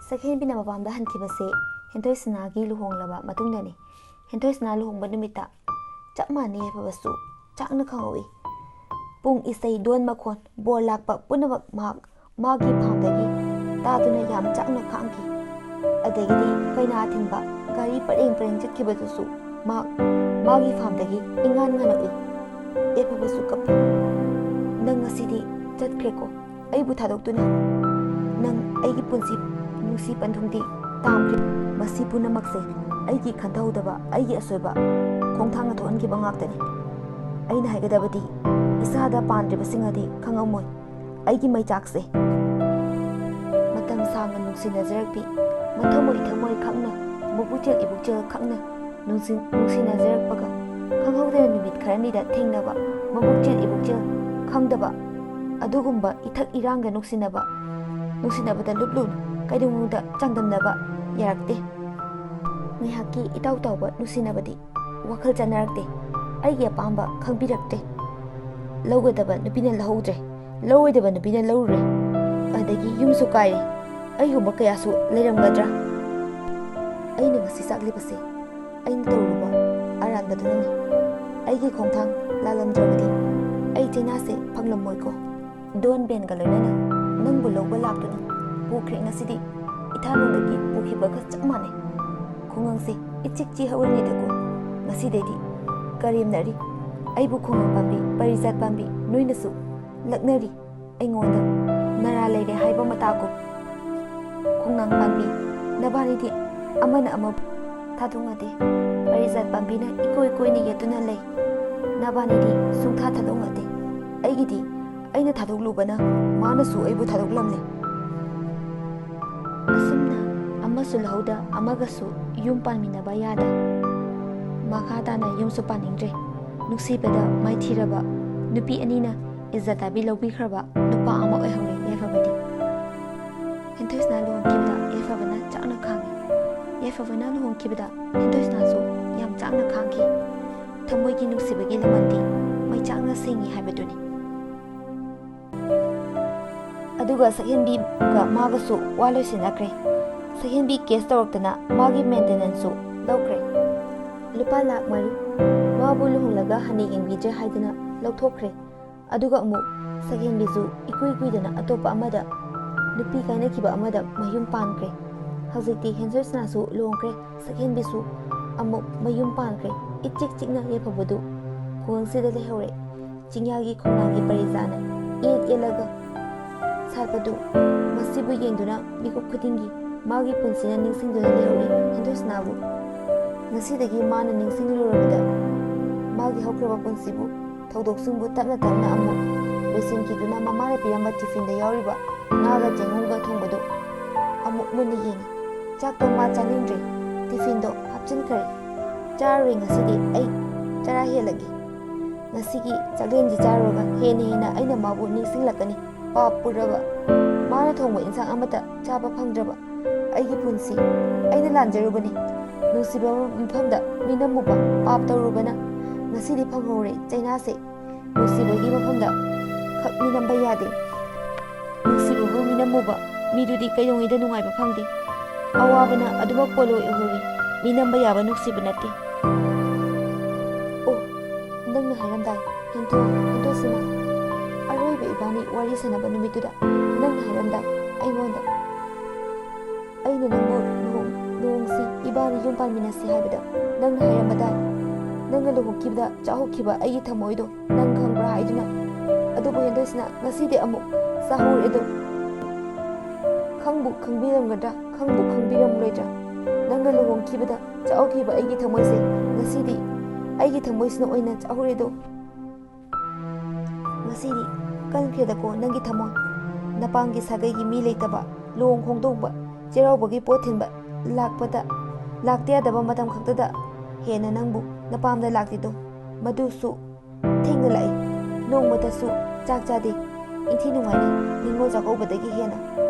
ꯁꯛꯍꯦꯟꯕꯤꯅ ꯃꯄꯥꯝꯗ ꯍꯟꯈꯤꯕꯁꯦ ꯍꯦꯟꯊꯣꯏ ꯁꯅꯥꯒꯤ ꯂꯨꯍꯣꯡꯂꯕ ꯃꯇꯨꯡꯗꯅꯤ꯫ ꯍꯦꯟꯊꯣꯏ ꯁꯅꯥ ꯂꯨꯍꯣꯡꯕ ꯅꯨꯃꯤꯠꯇ ꯆꯞ ꯃꯥꯟꯅꯩ ꯍꯥꯏꯕꯁꯨ ꯆꯥꯛꯅ ꯈꯪꯍꯧꯏ꯫ ꯄꯨꯡ ꯏꯁꯩ, ꯗꯣꯟ ꯃꯈꯣꯟ, ꯕꯣꯔ ꯂꯥꯛꯄ ꯄꯨꯝꯅꯃꯛ ꯃꯍꯥꯛ ꯃꯥꯒꯤ ꯐꯥꯝꯗꯒꯤ ꯇꯥꯗꯨꯅ ꯌꯥꯝ ꯆꯥꯛꯅ ꯈꯥꯡꯈꯤ꯫ ꯑꯗꯒꯤꯗꯤ ꯀꯩꯅꯥ ꯊꯤꯟꯕ ꯒꯥꯔꯤ ꯄꯔꯦꯡ ꯄꯔꯦꯡ ꯆꯠꯈꯤꯕꯗꯨꯁꯨ ꯃꯍꯥꯛ ꯃꯥꯒꯤ ꯐꯥꯝꯗꯒꯤ ꯏꯉꯥꯟ ꯉꯥꯟꯅ ꯎꯏ꯫ ꯌꯥꯏꯐꯕꯁꯨ ꯀꯞꯄꯤ꯫ ꯅꯪ ꯉꯁꯤꯗꯤ ꯆꯠꯈ꯭ꯔꯦꯀꯣ, ꯑꯩꯕꯨ ꯊꯥꯗꯣꯛꯇꯨꯅ꯫ ꯅꯪ ꯑꯩꯒꯤ ꯄꯨꯟꯁꯤ ꯅꯨꯡꯁꯤ ꯄꯟꯊꯨꯡꯗꯤ ꯇꯥꯝꯈ꯭ꯔꯦ꯫ ꯃꯁꯤ ꯄꯨꯝꯅꯃꯛꯁꯦ ꯑꯩꯒꯤ ꯈꯟꯊꯍꯧꯗꯕ, ꯑꯩꯒꯤ ꯑꯁꯣꯏꯕ ꯈꯣꯡꯊꯥꯡꯅ ꯊꯣꯛꯍꯟꯈꯤꯕ ꯉꯥꯛꯇꯅꯤ꯫ ꯑꯩꯅ ꯍꯥꯏꯒꯗꯕꯗꯤ, ꯏꯁꯥꯗ ꯄꯥꯟꯗ꯭ꯔꯤꯕꯁꯤꯡ ꯑꯗꯤ ꯈꯪꯉꯝꯃꯣꯏ꯫ ꯑꯩꯒꯤ ꯃꯩꯆꯥꯛꯁꯦ꯫ ꯃꯇꯝ ꯁꯥꯡꯅ ꯅꯨꯡꯁꯤꯅꯖꯔꯛꯄꯤ, ꯃꯊꯃꯣꯏ ꯊꯃꯣꯏ ꯈꯛꯅ, ꯃꯕꯨꯛꯆꯦꯜ ꯏꯕꯨꯛꯆꯦꯜ ꯈꯛꯅ ꯅꯨꯡꯁꯤ-, ꯅꯨꯡꯁꯤꯅꯖꯔꯛꯄꯒ, ꯈꯪꯍꯧꯗꯅ ꯅꯨꯃꯤꯠ ꯈꯔꯅꯤꯗ ꯊꯦꯡꯅꯕ, ꯃꯕꯨꯛꯆꯦꯜ ꯏꯕꯨꯛꯆꯦꯜ ꯈꯪꯗꯕ, ꯑꯗꯨꯒꯨꯝꯕ ꯏꯊꯛ ꯏꯔꯥꯡꯒ ꯅꯨꯡꯁꯤꯅꯕ, ꯅꯨꯡꯁꯤꯅꯕꯗ ꯂꯨꯞꯂꯨꯅ ꯀꯩꯗꯧꯅꯨꯡꯗ ꯆꯥꯡꯗꯝꯅꯕ ꯌꯥꯔꯛꯇꯦ꯫ ꯉꯥꯏꯍꯥꯛꯀꯤ ꯏꯇꯥꯎ ꯇꯥꯎꯕ ꯅꯨꯡꯁꯤꯅꯕꯗꯤ ꯋꯥꯈꯜ ꯆꯥꯟꯅꯔꯛꯇꯦ꯫ ꯑꯩꯒꯤ ꯑꯄꯥꯝꯕ ꯈꯪꯕꯤꯔꯛꯇꯦ꯫ ꯂꯧꯒꯗꯕ ꯅꯨꯄꯤꯅ ꯂꯧꯍꯧꯗ꯭ꯔꯦ, ꯂꯧꯔꯣꯏꯗꯕ ꯅꯨꯄꯤꯅ ꯂꯧꯔꯨꯔꯦ꯫ ꯑꯗꯒꯤ ꯌꯨꯝꯁꯨ ꯀꯥꯏꯔꯦ꯫ ꯑꯩꯒꯨꯝꯕ ꯀꯌꯥꯁꯨ ꯂꯩꯔꯝꯒꯗ꯭ꯔꯥ? ꯑꯩꯅ ꯉꯁꯤ ꯆꯥꯛꯂꯤꯕꯁꯦ ꯑꯩꯅ ꯇꯧꯔꯨꯕ ꯑꯔꯥꯟꯕꯗꯨꯅꯅꯤ꯫ ꯑꯩꯒꯤ ꯈꯣꯡꯊꯥꯡ ꯂꯥꯜꯂꯝꯗ꯭ꯔꯕꯗꯤ ꯑꯩ ꯆꯩꯅꯥꯁꯦ ꯐꯪꯂꯝꯃꯣꯏꯀꯣ꯫ ꯗꯣꯟ ꯕꯦꯟꯒ ꯂꯣꯏꯅꯅ ꯅꯪꯕꯨ ꯂꯧꯕ ꯂꯥꯛꯇꯨꯅ ꯄꯨꯈ꯭ꯔꯦ꯫ ꯉꯁꯤꯗꯤ ꯏꯊꯥꯂꯣꯟꯗꯒꯤ ꯄꯨꯈꯤꯕꯒ ꯆꯞ ꯃꯥꯟꯅꯩ꯫ ꯈꯨꯡꯒꯪꯁꯦ ꯏꯆꯤꯛ ꯆꯤꯛꯍꯧꯔꯅꯤꯗꯀꯣ꯫ ꯉꯁꯤꯗꯩꯗꯤ ꯀꯔꯦꯝꯅꯔꯤ꯫ ꯑꯩꯕꯨ ꯈꯨꯡꯒꯪ ꯄꯥꯝꯕꯤ, ꯄꯔꯤꯖꯥꯠ ꯄꯥꯝꯕꯤ ꯅꯣꯏꯅꯁꯨ ꯂꯛꯅꯔꯤ꯫ ꯑꯩꯉꯣꯟꯗ ꯅꯔꯥ ꯂꯩꯔꯦ ꯍꯥꯏꯕ ꯃꯇꯥꯒꯨꯝ꯫ ꯈꯣꯡꯅꯥꯡ ꯄꯥꯝꯕꯤ, ꯅꯕꯥꯅꯤꯗꯤ ꯑꯃꯅ ꯑꯃꯕꯨ ꯊꯥꯗꯣꯛꯅꯗꯦ꯫ ꯄꯔꯤꯖꯥꯠ ꯄꯥꯝꯕꯤꯅ ꯏꯀꯣꯏ ꯀꯣꯏꯅ ꯌꯦꯠꯇꯨꯅ ꯂꯩ꯫ ꯅꯕꯥꯅꯤꯗꯤ ꯁꯨꯡꯊꯥ ꯊꯥꯗꯣꯛꯅꯗꯦ꯫ ꯑꯩꯒꯤꯗꯤ ꯑꯩꯅ ꯊꯥꯗꯣꯛꯂꯨꯕꯅ ꯃꯥꯅꯁꯨ ꯑꯩꯕꯨ ꯊꯥꯗꯣꯛꯂꯝꯂꯦ꯫ ꯑꯁꯨꯝꯅ ꯑꯃꯁꯨ ꯂꯧꯍꯧꯗ ꯑꯃꯒꯁꯨ ꯌꯨꯝ ꯄꯥꯟꯃꯤꯟꯅꯕ ꯌꯥꯗ ꯃꯈꯥ ꯇꯥꯅ ꯌꯨꯝꯁꯨ ꯄꯥꯅꯤꯡꯗ꯭ꯔꯦ꯫ ꯅꯨꯡꯁꯤꯕꯗ ꯃꯥꯏꯊꯤꯔꯕ ꯅꯨꯄꯤ ꯑꯅꯤꯅ ꯏꯖꯠ ꯇꯥꯕꯤ ꯂꯧꯕꯤꯈ꯭ꯔꯕ ꯅꯨꯄꯥ ꯑꯃ ꯑꯣꯏꯍꯧꯔꯦ ꯌꯥꯏꯐꯕꯗꯤ꯫ ꯍꯦꯟꯊꯣꯏꯁꯅꯥ ꯂꯨꯍꯣꯡꯈꯤꯕꯗ ꯌꯥꯏꯐꯕꯅ ꯆꯥꯛꯅ ꯈꯥꯡꯉꯤ꯫ ꯌꯥꯏꯐꯕꯅ ꯂꯨꯍꯣꯡꯈꯤꯕꯗ ꯍꯦꯟꯊꯣꯏꯁꯅꯥꯁꯨ ꯌꯥꯝ ꯆꯥꯛꯅ ꯈꯥꯡꯈꯤ꯫ ꯊꯃꯣꯏꯒꯤ ꯅꯨꯡꯁꯤꯕꯒꯤ ꯂꯃꯟꯗꯤ ꯃꯩꯆꯥꯛꯅ ꯁꯦꯡꯉꯤ ꯍꯥꯏꯕꯗꯨꯅꯤ꯫ ꯑꯗꯨꯒ ꯁꯛꯍꯦꯟꯕꯤꯒ ꯃꯥꯒꯁꯨ ꯋꯥ ꯂꯣꯏꯁꯤꯟꯅꯈ꯭ꯔꯦ꯫ ꯁꯛꯍꯦꯟꯕꯤ ꯀꯦꯁ ꯇꯧꯔꯛꯇꯅ ꯃꯥꯒꯤ ꯃꯦꯟꯇꯦꯅꯦꯟꯁꯁꯨ ꯂꯧꯈ꯭ꯔꯦ꯫ ꯂꯨꯄꯥ ꯂꯥꯛ ꯃꯔꯤ꯫ ꯃꯥꯕꯨ ꯂꯨꯍꯣꯡꯂꯒ ꯍꯟꯅ ꯌꯦꯡꯕꯤꯗ꯭ꯔꯦ ꯍꯥꯏꯗꯨꯅ ꯂꯧꯊꯣꯛꯈ꯭ꯔꯦ꯫ ꯑꯗꯨꯒ ꯑꯃꯨꯛ ꯁꯛꯍꯦꯟꯕꯤꯁꯨ ꯏꯀꯨꯏ ꯀꯨꯏꯗꯅ ꯑꯇꯣꯞꯄ ꯑꯃꯗ, ꯅꯨꯄꯤ ꯀꯥꯏꯅꯈꯤꯕ ꯑꯃꯗ ꯃꯌꯨꯝ ꯄꯥꯟꯈ꯭ꯔꯦ꯫ ꯍꯧꯖꯤꯛꯇꯤ ꯍꯦꯟꯊꯣꯏꯁꯅꯥꯁꯨ ꯂꯨꯍꯣꯡꯈ꯭ꯔꯦ, ꯁꯛꯍꯦꯟꯕꯤꯁꯨ ꯑꯃꯨꯛ ꯃꯌꯨꯝ ꯄꯥꯟꯈ꯭ꯔꯦ꯫ ꯏꯆꯤꯛ ꯆꯤꯛꯅ ꯌꯥꯏꯐꯕꯗꯨ ꯈꯨꯡꯒꯪꯁꯤꯗ ꯂꯩꯍꯧꯔꯦ꯫ ꯆꯤꯡꯌꯥꯒꯤ ꯈꯣꯡꯅꯥꯡꯒꯤ ꯄꯔꯤꯖꯥꯅ ꯏꯠ ꯏꯠꯂꯒ ꯁꯥꯠꯄꯗꯨ, ꯃꯁꯤꯕꯨ ꯌꯦꯡꯗꯨꯅ ꯃꯤꯀꯨꯞ ꯈꯨꯗꯤꯡꯒꯤ ꯃꯥꯒꯤ ꯄꯨꯟꯁꯤꯅ ꯅꯤꯡꯁꯤꯡꯗꯨꯅ ꯂꯩꯍꯧꯔꯤ ꯍꯦꯟꯗꯣꯏꯁꯅꯥꯕꯨ꯫ ꯉꯁꯤꯗꯒꯤ ꯃꯥꯅ ꯅꯤꯡꯁꯤꯡꯂꯨꯔꯕꯗ ꯃꯥꯒꯤ ꯍꯧꯈ꯭ꯔꯕ ꯄꯨꯟꯁꯤꯕꯨ, ꯊꯧꯗꯣꯛꯁꯤꯡꯕꯨ ꯇꯞꯅ ꯇꯞꯅ ꯑꯃꯨꯛ ꯂꯣꯏꯁꯤꯟꯈꯤꯗꯨꯅ ꯃꯃꯥꯅ ꯄꯤꯔꯝꯕ ꯇꯤꯐꯤꯟꯗ ꯌꯥꯎꯔꯤꯕ ꯉꯥꯒ ꯆꯦꯡꯒꯨꯝꯒ ꯊꯣꯡꯕꯗꯨ ꯑꯃꯨꯛ ꯃꯨꯟꯅ ꯌꯦꯡꯉꯤ꯫ ꯆꯥꯛꯇꯣ ꯃꯥ ꯆꯥꯅꯤꯡꯗ꯭ꯔꯦ꯫ ꯇꯤꯐꯤꯟꯗꯣ ꯍꯥꯞꯆꯤꯟꯈ꯭ꯔꯦ꯫ "ꯆꯥꯔꯔꯣꯏ ꯉꯁꯤꯗꯤ, ꯑꯩ ꯆꯔꯥ ꯍꯦꯜꯂꯒꯦ꯫ ꯉꯁꯤꯒꯤ ꯆꯥꯛꯂꯦꯟꯁꯤ ꯆꯥꯔꯨꯔꯒ ꯍꯦꯟꯅ ꯍꯦꯟꯅ ꯑꯩꯅ ꯃꯥꯕꯨ ꯅꯤꯡꯁꯤꯡꯂꯛꯀꯅꯤ꯫ ꯄꯥꯞ ꯄꯨꯔꯕ, ꯃꯥꯅ ꯊꯣꯡꯕ ꯏꯟꯁꯥꯡ ꯑꯃꯠꯇ ꯆꯥꯕ ꯐꯪꯗ꯭ꯔꯕ ꯑꯩꯒꯤ ꯄꯨꯟꯁꯤ꯫ ꯑꯩꯅ ꯂꯥꯟꯖꯔꯨꯕꯅꯤ꯫ ꯅꯨꯡꯁꯤꯕ ꯃꯐꯝꯗ ꯃꯤꯅꯝꯃꯨꯕ ꯄꯥꯞ ꯇꯧꯔꯨꯕꯅ ꯉꯁꯤꯗꯤ ꯐꯪꯍꯧꯔꯦ ꯆꯩꯅꯥꯁꯦ꯫ ꯅꯨꯡꯁꯤꯕꯒꯤ ꯃꯐꯝꯗ ꯈꯛ ꯃꯤꯅꯝꯕ ꯌꯥꯗꯦ꯫ ꯅꯨꯡꯁꯤꯕꯕꯨ ꯃꯤꯅꯝꯃꯨꯕ ꯃꯤꯗꯨꯗꯤ ꯀꯩꯗꯧꯉꯩꯗ ꯅꯨꯡꯉꯥꯏꯕ ꯐꯪꯗꯦ꯫ ꯑꯋꯥꯕꯅ ꯑꯗꯨꯃꯛ ꯄꯣꯠꯂꯣꯏ ꯑꯣꯏꯍꯧꯋꯤ꯫ ꯃꯤꯅꯝꯕ ꯌꯥꯕ ꯅꯨꯡꯁꯤꯕ ꯅꯠꯇꯦ꯫" "ꯑꯣ, ꯅꯪꯅ ꯍꯥꯏꯔꯝꯗꯥꯏ, ꯍꯦꯟꯊꯣ-, ꯍꯦꯟꯊꯣꯛꯁꯤꯅ꯫ ꯑꯔꯣꯏꯕ ꯏꯕꯥꯅꯤ ꯋꯥꯔꯤ ꯁꯥꯟꯅꯕ ꯅꯨꯃꯤꯠꯇꯨꯗ ꯅꯪꯅ ꯍꯥꯏꯔꯝꯗꯥꯏ ꯑꯩꯉꯣꯟꯗ, ꯑꯩꯅ ꯅꯪꯕꯨ ꯂꯨꯍꯣꯡ-, ꯂꯨꯍꯣꯡꯁꯤ, ꯏꯕꯥꯅꯤ ꯌꯨꯝ ꯄꯥꯟꯃꯤꯟꯅꯁꯤ ꯍꯥꯏꯕꯗ ꯅꯪꯅ ꯍꯥꯏꯔꯝꯕꯗꯥꯏ, ꯅꯪꯅ ꯂꯨꯍꯣꯡꯈꯤꯕꯗ ꯆꯥꯍꯧꯈꯤꯕ ꯑꯩꯒꯤ ꯊꯃꯣꯏꯗꯣ ꯅꯪ ꯈꯪꯕ꯭ꯔꯥ ꯍꯥꯏꯗꯨꯅ꯫ ꯑꯗꯨꯕꯨ ꯍꯦꯟꯗꯣꯏꯁꯤꯅ ꯉꯁꯤꯗꯤ ꯑꯃꯨꯛ ꯆꯥꯍꯧꯔꯦꯗꯣ꯫ ꯈꯪꯕꯨ ꯈꯪꯕꯤꯔꯝꯒꯗ꯭ꯔꯥ, ꯈꯪꯕꯨ ꯈꯪꯕꯤꯔꯝꯂꯣꯏꯗ꯭ꯔꯥ? ꯅꯪꯅ ꯂꯨꯍꯣꯡꯈꯤꯕꯗ ꯆꯥꯍꯧꯈꯤꯕ ꯑꯩꯒꯤ ꯊꯃꯣꯏꯁꯦ ꯉꯁꯤꯗꯤ ꯑꯩꯒꯤ ꯊꯃꯣꯏꯁꯤꯅ ꯑꯣꯏꯅ ꯆꯥꯍꯧꯔꯦꯗꯣ꯫" "ꯉꯁꯤꯗꯤ ꯀꯟꯈ꯭ꯔꯦꯗꯀꯣ ꯅꯪꯒꯤ ꯊꯃꯣꯏ꯫ ꯅꯄꯥꯝꯒꯤ ꯁꯥꯒꯩꯒꯤ ꯃꯤ ꯂꯩꯇꯕ, ꯂꯨꯍꯣꯡ ꯈꯣꯡꯗꯣꯡꯕ, ꯆꯩꯔꯥꯎꯕꯒꯤ ꯄꯣꯠ ꯊꯤꯟꯕ ꯂꯥꯛꯄꯗ, ꯂꯥꯛꯇ ꯌꯥꯗꯕ ꯃꯇꯝ ꯈꯛꯇꯗ ꯍꯦꯟꯅ ꯅꯪꯕꯨ ꯅꯄꯥꯝꯗ ꯂꯥꯛꯇꯦꯗꯣ, ꯃꯗꯨꯁꯨ ꯊꯦꯡꯅ ꯂꯥꯛꯏ꯫ ꯅꯣꯡꯃꯇꯁꯨ ꯆꯥꯛ ꯆꯥꯗꯦ, ꯏꯟꯊꯤ ꯅꯨꯡꯉꯥꯏꯅ ꯅꯤꯉꯣꯜ ꯆꯥꯛꯀꯧꯕꯗꯒꯤ ꯍꯦꯟꯅ꯫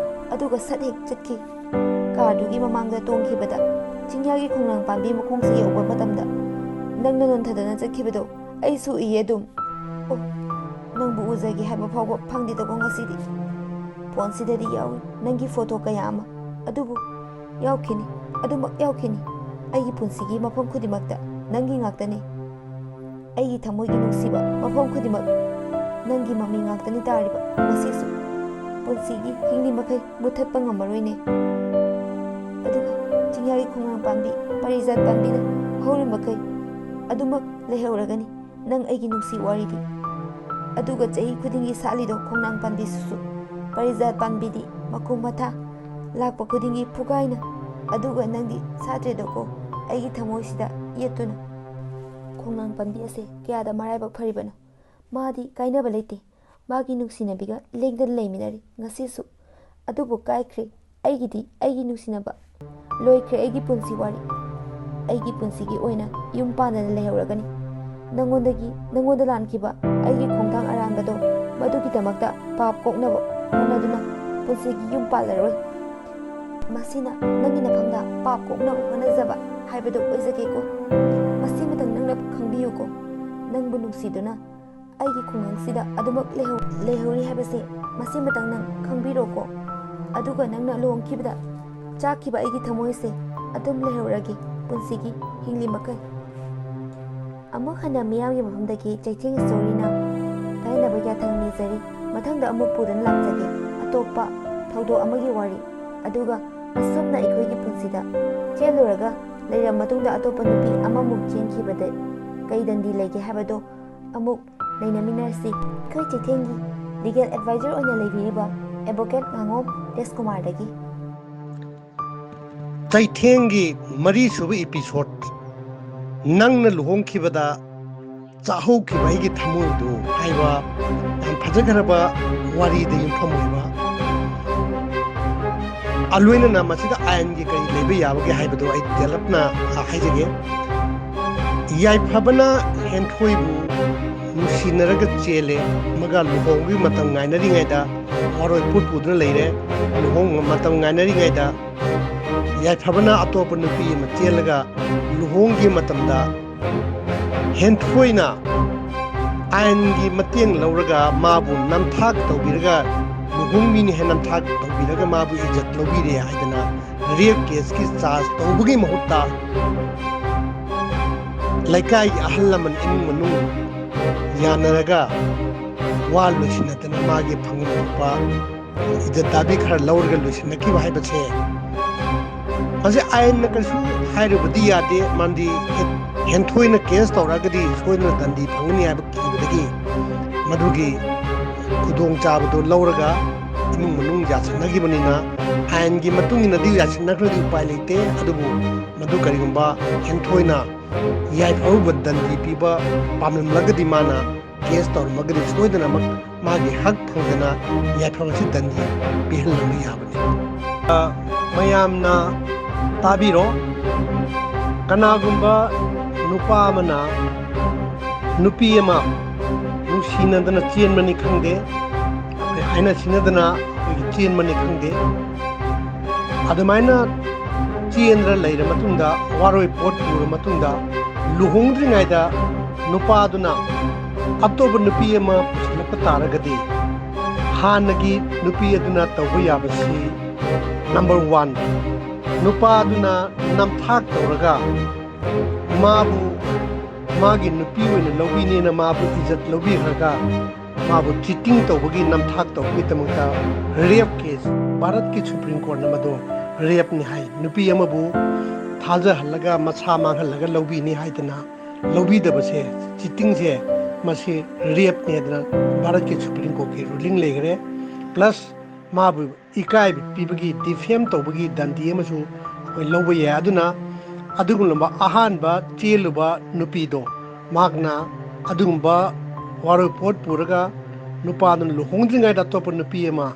ꯑꯗꯨꯒ ꯁꯠ ꯍꯦꯛ ꯆꯠꯈꯤ꯫ ꯀꯥꯔꯗꯨꯒꯤ ꯃꯃꯥꯡꯗ ꯇꯣꯡꯈꯤꯕꯗ ꯆꯤꯡꯌꯥꯒꯤ ꯈꯣꯡꯅꯥꯡ ꯄꯥꯝꯕꯤ ꯃꯈꯣꯡꯁꯤ ꯌꯧꯕ ꯃꯇꯝꯗ ꯅꯪꯅ ꯅꯣꯟꯊꯗꯅ ꯆꯠꯈꯤꯕꯗꯣ ꯑꯩꯁꯨ ꯎꯏꯌꯦ ꯑꯗꯨꯝ꯫ ꯑꯣ, ꯅꯪꯕꯨ ꯎꯖꯒꯦ ꯍꯥꯏꯕ ꯐꯥꯎꯕ ꯐꯪꯗꯦꯗꯀꯣ ꯉꯁꯤꯗꯤ꯫ ꯐꯣꯟꯁꯤꯗꯗꯤ ꯌꯥꯎꯏ ꯅꯪꯒꯤ ꯐꯣꯇꯣ ꯀꯌꯥ ꯑꯃ, ꯑꯗꯨꯕꯨ ꯌꯥꯎꯈꯤꯅꯤ, ꯑꯗꯨꯃꯛ ꯌꯥꯎꯈꯤꯅꯤ꯫ ꯑꯩꯒꯤ ꯄꯨꯟꯁꯤꯒꯤ ꯃꯐꯝ ꯈꯨꯗꯤꯡꯃꯛꯇ ꯅꯪꯒꯤ ꯉꯥꯛꯇꯅꯤ꯫ ꯑꯩꯒꯤ ꯊꯃꯣꯏꯒꯤ ꯅꯨꯡꯁꯤꯕ ꯃꯐꯝ ꯈꯨꯗꯤꯡꯃꯛ ꯅꯪꯒꯤ ꯃꯃꯤ ꯉꯥꯛꯇꯅꯤ ꯇꯥꯔꯤꯕ꯫ ꯃꯁꯤꯁꯨ ꯄꯨꯟꯁꯤꯒꯤ ꯍꯤꯡꯂꯤ ꯃꯈꯩ ꯃꯨꯠꯊꯠꯄ ꯉꯝꯃꯔꯣꯏꯅꯦ꯫ ꯑꯗꯨꯒ ꯆꯤꯡꯌꯥꯒꯤ ꯈꯣꯡꯅꯥꯡ ꯄꯥꯝꯕꯤ, ꯄꯥꯔꯤꯖꯥꯠ ꯄꯥꯝꯕꯤꯅ ꯍꯧꯔꯤ ꯃꯈꯩ ꯑꯗꯨꯃꯛ ꯂꯩꯍꯧꯔꯒꯅꯤ ꯅꯪ ꯑꯩꯒꯤ ꯅꯨꯡꯁꯤ ꯋꯥꯔꯤꯗꯤ꯫ ꯑꯗꯨꯒ ꯆꯍꯤ ꯈꯨꯗꯤꯡꯒꯤ ꯁꯥꯠꯂꯤꯗꯣ ꯈꯣꯡꯅꯥꯡ ꯄꯥꯟꯕꯤꯁꯤꯁꯨ꯫ ꯄꯔꯤꯖꯥꯠ ꯄꯥꯟꯕꯤꯗꯤ ꯃꯈꯣꯡ ꯃꯊꯥ ꯂꯥꯛꯄ ꯈꯨꯗꯤꯡꯒꯤ ꯐꯨꯒꯥꯏꯅ꯫ ꯑꯗꯨꯒ ꯅꯪꯗꯤ ꯁꯥꯠꯇ꯭ꯔꯦꯗꯀꯣ꯫ ꯑꯩꯒꯤ ꯊꯃꯣꯏꯁꯤꯗ ꯌꯦꯠꯇꯨꯅ꯫ ꯈꯣꯡꯅꯥꯡ ꯄꯥꯟꯕꯤ ꯑꯁꯦ ꯀꯌꯥꯗ ꯃꯔꯥꯏꯕꯛ ꯐꯔꯤꯕꯅꯣ꯫ ꯃꯥꯗꯤ ꯀꯥꯏꯅꯕ ꯂꯩꯇꯦ꯫ ꯃꯥꯒꯤ ꯅꯨꯡꯁꯤꯅꯕꯤꯒ ꯂꯦꯡꯗꯅ ꯂꯩꯃꯤꯟꯅꯔꯤ ꯉꯁꯤꯁꯨ꯫ ꯑꯗꯨꯕꯨ ꯀꯥꯏꯈ꯭ꯔꯦ ꯑꯩꯒꯤꯗꯤ ꯑꯩꯒꯤ ꯅꯨꯡꯁꯤꯅꯕ꯫ ꯂꯣꯏꯈ꯭ꯔꯦ ꯑꯩꯒꯤ ꯄꯨꯟꯁꯤ ꯋꯥꯔꯤ꯫ ꯑꯩꯒꯤ ꯄꯨꯟꯁꯤꯒꯤ ꯑꯣꯏꯅ ꯌꯨꯝ ꯄꯥꯟꯗꯅ ꯂꯩꯍꯧꯔꯒꯅꯤ꯫ ꯅꯪꯉꯣꯟꯗꯒꯤ, ꯅꯪꯉꯣꯟꯗ ꯂꯥꯟꯈꯤꯕ ꯑꯩꯒꯤ ꯈꯣꯡꯊꯥꯡ ꯑꯔꯥꯟꯕꯗꯣ, ꯃꯗꯨꯒꯤꯗꯃꯛꯇ ꯄꯥꯞ ꯀꯣꯛꯅꯕ ꯍꯣꯠꯅꯗꯨꯅ ꯄꯨꯟꯁꯤꯒꯤ ꯌꯨꯝ ꯄꯥꯜꯂꯔꯣꯏ꯫ ꯃꯁꯤꯅ ꯅꯪꯒꯤ ꯅꯐꯝꯗ ꯄꯥꯞ ꯀꯣꯛꯅꯕ ꯍꯣꯠꯅꯖꯕ ꯍꯥꯏꯕꯗꯨ ꯑꯣꯏꯖꯒꯦꯀꯣ꯫ ꯃꯁꯤꯃꯇꯪ ꯅꯪꯅ ꯈꯪꯕꯤꯌꯨꯀꯣ꯫ ꯅꯪꯕꯨ ꯅꯨꯡꯁꯤꯗꯨꯅ ꯑꯩꯒꯤ ꯈꯨꯡꯒꯪꯁꯤꯗ ꯑꯗꯨꯃꯛ ꯂꯩꯍꯧ-, ꯂꯩꯍꯧꯔꯤ ꯍꯥꯏꯕꯁꯦ ꯃꯁꯤꯃꯇꯪ ꯅꯪ ꯈꯪꯕꯤꯔꯣꯀꯣ꯫ ꯑꯗꯨꯒ ꯅꯪꯅ ꯂꯨꯍꯣꯡꯈꯤꯕꯗ ꯆꯥꯛꯈꯤꯕ ꯑꯩꯒꯤ ꯊꯃꯣꯏꯁꯦ ꯑꯗꯨꯝ ꯂꯩꯍꯧꯔꯒꯦ ꯄꯨꯟꯁꯤꯒꯤ ꯍꯤꯡꯂꯤ ꯃꯈꯩ꯫ ꯑꯃꯨꯛ ꯍꯟꯅ ꯃꯤꯌꯥꯝꯒꯤ ꯃꯐꯝꯗꯒꯤ ꯆꯩꯊꯦꯡ ꯁ꯭ꯇꯣꯔꯤꯅ ꯇꯥꯏꯅꯕ ꯌꯥꯊꯪ ꯅꯤꯖꯔꯤ꯫ ꯃꯊꯪꯗ ꯑꯃꯨꯛ ꯄꯨꯗꯨꯅ ꯂꯥꯛꯆꯒꯦ ꯑꯇꯣꯞꯄ ꯊꯧꯗꯣꯛ ꯑꯃꯒꯤ ꯋꯥꯔꯤ꯫ ꯑꯗꯨꯒ ꯑꯁꯨꯝꯅ ꯑꯩꯈꯣꯏꯒꯤ ꯄꯨꯟꯁꯤꯗ ꯆꯦꯜꯂꯨꯔꯒ ꯂꯩꯔꯕ ꯃꯇꯨꯡꯗ ꯑꯇꯣꯞꯄ ꯅꯨꯄꯤ ꯑꯃꯃꯨꯛ ꯆꯦꯟꯈꯤꯕꯗ ꯀꯩ ꯗꯟꯗꯤ ꯂꯩꯒꯦ ꯍꯥꯏꯕꯗꯣ ꯑꯃꯨꯛ ꯅꯩꯅꯃꯤꯟꯅꯔꯁꯤ꯫ ꯑꯩꯈꯣꯏ ꯆꯩꯊꯦꯡꯒꯤ ꯂꯤꯒꯦꯜ ꯑꯦꯗꯚꯥꯏꯖꯔ ꯑꯣꯏꯅ ꯂꯩꯕꯤꯔꯤꯕ ꯑꯦꯗꯚꯣꯀꯦꯠ ꯉꯥꯉꯣꯝ ꯔꯦꯁꯀꯨꯃꯥꯔꯗꯒꯤ꯫ ꯆꯩꯊꯦꯡꯒꯤ ꯃꯔꯤꯁꯨꯕ ꯏꯄꯤꯁꯣꯠ, ꯅꯪꯅ ꯂꯨꯍꯣꯡꯈꯤꯕꯗ ꯆꯥꯍꯧꯈꯤꯕ ꯑꯩꯒꯤ ꯊꯃꯣꯏꯗꯨ ꯍꯥꯏꯕ ꯌꯥꯝ ꯐꯖꯈ꯭ꯔꯕ ꯋꯥꯔꯤꯗ ꯌꯨꯝꯐꯝ ꯑꯣꯏꯕ, ꯑ, ꯂꯣꯏꯅꯅ ꯃꯁꯤꯗ ꯑꯥꯏꯟꯒꯤ ꯀꯔꯤ ꯂꯩꯕ ꯌꯥꯕꯒꯦ ꯍꯥꯏꯕꯗꯨ ꯑꯩ ꯇꯦꯜꯂꯞꯅ, ꯑ, ꯍꯥꯏꯖꯒꯦ꯫ ꯌꯥꯏꯐꯕꯅ ꯍꯦꯟꯊꯣꯏꯕꯨ ꯅꯨꯡꯁꯤꯅꯔꯒ ꯆꯦꯜꯂꯦ, ꯑꯃꯒ ꯂꯨꯍꯣꯡꯕꯒꯤ ꯃꯇꯝ ꯉꯥꯏꯅꯔꯤꯉꯩꯗ ꯋꯥꯔꯣꯏ ꯄꯣꯠ ꯄꯨꯗꯨꯅ ꯂꯩꯔꯦ꯫ ꯂꯨꯍꯣꯡꯕ ꯃꯇꯝ ꯉꯥꯏꯅꯔꯤꯉꯩꯗ ꯌꯥꯏꯐꯕꯅ ꯑꯇꯣꯞꯄ ꯅꯨꯄꯤ ꯑꯃ ꯆꯦꯜꯂꯒ ꯂꯨꯍꯣꯡꯈꯤꯕ ꯃꯇꯝꯗ ꯍꯦꯟꯊꯣꯏꯅ ꯑꯥꯏꯟꯒꯤ ꯃꯇꯦꯡ ꯂꯧꯔꯒ ꯃꯥꯕꯨ ꯅꯝꯊꯥꯛ ꯇꯧꯕꯤꯔꯒ, ꯂꯨꯍꯣꯡꯕꯤꯅꯤ ꯍꯥꯏꯅ ꯅꯝꯊꯥꯛ ꯇꯧꯕꯤꯔꯒ ꯃꯥꯕꯨ ꯏꯖꯠ ꯂꯧꯕꯤꯔꯦ ꯍꯥꯏꯗꯅ ꯔꯦꯞ ꯀꯦꯁꯀꯤ ꯆꯥꯔꯖ ꯇꯧꯕꯒꯤ ꯃꯍꯨꯠꯇ ꯂꯩꯀꯥꯏꯒꯤ ꯑꯍꯜ ꯂꯃꯟ ꯏꯃꯨꯡ ꯃꯅꯨꯡ ꯌꯥꯅꯔꯒ ꯋꯥ ꯂꯣꯏꯁꯤꯟꯅꯗꯅ ꯃꯥꯒꯤ ꯐꯪꯐꯝ ꯊꯣꯛꯄ ꯏꯖꯠ ꯗꯥꯕꯤ ꯈꯔ ꯂꯧꯔꯒ ꯂꯣꯏꯁꯤꯟꯅꯈꯤꯕ ꯍꯥꯏꯕꯁꯦ, ꯃꯁꯤ ꯑꯥꯏꯟꯅ ꯀꯩꯁꯨ ꯍꯥꯏꯔꯨꯕꯗꯤ ꯌꯥꯗꯦ꯫ ꯃꯔꯝꯗꯤ ꯍꯦꯟꯊꯣꯏꯅ ꯀꯦꯁ ꯇꯧꯔꯛꯑꯒꯗꯤ ꯁꯣꯏꯗꯅ ꯗꯟꯗꯤ ꯐꯪꯒꯅꯤ ꯍꯥꯏꯕ ꯀꯤꯕꯗꯒꯤ ꯃꯗꯨꯒꯤ ꯈꯨꯗꯣꯡꯆꯥꯕꯗꯨ ꯂꯧꯔꯒ ꯏꯃꯨꯡ ꯃꯅꯨꯡ ꯌꯥꯁꯤꯟꯅꯈꯤꯕꯅꯤꯅ, ꯑꯥꯏꯟꯒꯤ ꯃꯇꯨꯡ ꯏꯟꯅꯗꯤ ꯌꯥꯁꯤꯟꯅꯈ꯭ꯔꯗꯤ ꯎꯄꯥꯏ ꯂꯩꯇꯦ꯫ ꯑꯗꯨꯕꯨ ꯃꯗꯨ ꯀꯔꯤꯒꯨꯝꯕ ꯍꯦꯟꯊꯣꯏꯅ ꯌꯥꯏꯐꯕ ꯗꯟꯗꯤ ꯄꯤꯕ ꯄꯥꯝꯂꯝꯂꯒꯗꯤ, ꯃꯥꯅ ꯀꯦꯁ ꯇꯧꯔꯝꯃꯒꯗꯤ ꯁꯣꯏꯗꯅꯃꯛ ꯃꯥꯒꯤ ꯍꯛ ꯐꯪꯗꯅ ꯌꯥꯏꯐꯕ ꯑꯁꯤ ꯗꯟꯗꯤ ꯄꯤꯍꯜꯂꯝꯕ ꯌꯥꯕꯅꯤ꯫ ꯑ, ꯃꯌꯥꯝꯅ ꯇꯥꯕꯤꯔꯣ꯫ ꯀꯅꯥꯒꯨꯝꯕ ꯅꯨꯄꯥ ꯑꯃꯅ ꯅꯨꯄꯤ ꯑꯃ ꯅꯨꯡꯁꯤꯅꯗꯅ ꯆꯦꯟꯕꯅꯤ ꯈꯪꯗꯦ, ꯑꯩꯈꯣꯏ ꯍꯥꯏꯅ ꯁꯤꯡꯅꯗꯅ ꯑꯩꯈꯣꯏꯒꯤ ꯆꯦꯟꯕꯅꯤ ꯈꯪꯗꯦ, ꯑꯗꯨꯃꯥꯏꯅ ꯆꯦꯟꯗꯅ ꯂꯩꯔ ꯃꯇꯨꯡꯗ, ꯋꯥꯔꯣꯏ ꯄꯣꯠ ꯄꯨꯔ ꯃꯇꯨꯡꯗ, ꯂꯨꯍꯣꯡꯗ꯭ꯔꯤꯉꯩꯗ ꯅꯨꯄꯥꯗꯨꯅ ꯑꯇꯣꯞꯄ ꯅꯨꯄꯤ ꯑꯃ ꯄꯨꯁꯤꯜꯂꯛꯄ ꯇꯥꯔꯒꯗꯤ, ꯍꯥꯟꯅꯒꯤ ꯅꯨꯄꯤ ꯑꯗꯨꯅ ꯇꯧꯕ ꯌꯥꯕꯁꯤ, ꯅꯝꯕꯔ ꯋꯥꯟ, ꯅꯨꯄꯥꯗꯨꯅ ꯅꯝꯊꯥꯛ ꯇꯧꯔꯒ ꯃꯥꯕꯨ ꯃꯥꯒꯤ ꯅꯨꯄꯤ ꯑꯣꯏꯅ ꯂꯧꯕꯤꯅꯦꯅ ꯃꯥꯕꯨ ꯏꯖꯠ ꯂꯧꯕꯤꯈ꯭ꯔꯒ ꯃꯥꯕꯨ ꯆꯤꯇꯤꯡ ꯇꯧꯕꯒꯤ, ꯅꯝꯊꯥꯛ ꯇꯧꯕꯒꯤꯗꯃꯛꯇ ꯔꯦꯞ ꯀꯦꯁ, ꯚꯥꯔꯠꯀꯤ ꯁꯨꯄ꯭ꯔꯤꯝ ꯀꯣꯔꯠꯅ ꯃꯗꯨ ꯔꯦꯞꯅꯤ ꯍꯥꯏ꯫ ꯅꯨꯄꯤ ꯑꯃꯕꯨ ꯊꯥꯖꯍꯜꯂꯒ ꯃꯁꯥ ꯃꯥꯡꯍꯜꯂꯒ ꯂꯧꯕꯤꯅꯤ ꯍꯥꯏꯗꯅ ꯂꯧꯕꯤꯗꯕꯁꯦ, ꯆꯤꯇꯤꯡꯁꯦ, ꯃꯁꯤ ꯔꯦꯞꯅꯤ ꯍꯥꯏꯗꯅ ꯚꯥꯔꯠꯀꯤ ꯁꯨꯄ꯭ꯔꯤꯝ ꯀꯣꯔꯠꯀꯤ ꯔꯨꯂꯤꯡ ꯂꯩꯈ꯭ꯔꯦ꯫ ꯄ꯭ꯂꯁ ꯃꯥꯕꯨ ꯏꯀꯥꯏꯕ ꯄꯤꯕꯒꯤ, ꯗꯤꯐꯦꯝ ꯇꯧꯕꯒꯤ ꯗꯟꯗꯤ ꯑꯃꯁꯨ ꯑꯩꯈꯣꯏ ꯂꯧꯕ ꯌꯥꯏ꯫ ꯑꯗꯨꯅ ꯑꯗꯨꯒꯨꯝꯂꯕ ꯑꯍꯥꯟꯕ ꯆꯦꯜꯂꯨꯕ ꯅꯨꯄꯤꯗꯣ, ꯃꯍꯥꯛꯅ ꯑꯗꯨꯒꯨꯝꯕ ꯋꯥꯔꯣꯏ ꯄꯣꯠ ꯄꯨꯔꯒ ꯅꯨꯄꯥꯗꯨꯅ ꯂꯨꯍꯣꯡꯗ꯭ꯔꯤꯉꯩꯗ ꯑꯇꯣꯞꯄ ꯅꯨꯄꯤ ꯑꯃ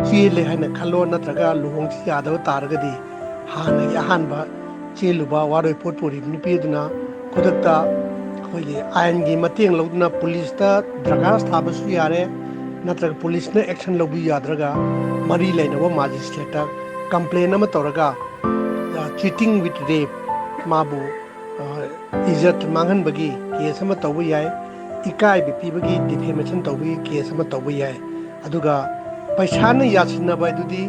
ꯆꯦꯜꯂꯦ ꯍꯥꯏꯅ ꯈꯜꯂꯣ, ꯅꯠꯇ꯭ꯔꯒ ꯂꯨꯍꯣꯡꯁꯤ ꯌꯥꯗꯕ ꯇꯥꯔꯒꯗꯤ, ꯍꯥꯟꯅꯒꯤ ꯑꯍꯥꯟꯕ ꯆꯦꯜꯂꯨꯕ ꯋꯥꯔꯣꯏ ꯄꯣꯠ ꯄꯨꯔꯤꯕ ꯅꯨꯄꯤ ꯑꯗꯨꯅ ꯈꯨꯗꯛꯇ ꯑꯩꯈꯣꯏꯒꯤ ꯑꯥꯏꯟꯒꯤ ꯃꯇꯦꯡ ꯂꯧꯗꯨꯅ ꯄꯨꯂꯤꯁꯇ ꯗꯔꯈꯥꯁ ꯊꯥꯕꯁꯨ ꯌꯥꯔꯦ, ꯅꯠꯇ꯭ꯔꯒ ꯄꯨꯂꯤꯁꯅ ꯑꯦꯛꯁꯟ ꯂꯧꯕꯤ ꯌꯥꯗ꯭ꯔꯒ ꯃꯔꯤ ꯂꯩꯅꯕ ꯃꯥꯖꯤꯁꯇ꯭ꯔꯦꯠꯇ ꯀꯝꯄ꯭ꯂꯦꯟ ꯑꯃ ꯇꯧꯔꯒ, cheating with rape, ꯃꯥꯕꯨ, ꯑ, ꯏꯖꯠ ꯃꯥꯡꯍꯟꯕꯒꯤ ꯀꯦꯁ ꯑꯃ ꯇꯧꯕ ꯌꯥꯏ, ꯏꯀꯥꯏꯕ ꯄꯤꯕꯒꯤ ꯗꯤꯐꯦꯃꯦꯁꯟ ꯇꯧꯕꯒꯤ ꯀꯦꯁ ꯑꯃ ꯇꯧꯕ ꯌꯥꯏ꯫ ꯑꯗꯨꯒ ꯄꯩꯁꯥꯅ ꯌꯥꯁꯤꯟꯅꯕ ꯍꯥꯏꯗꯨꯗꯤ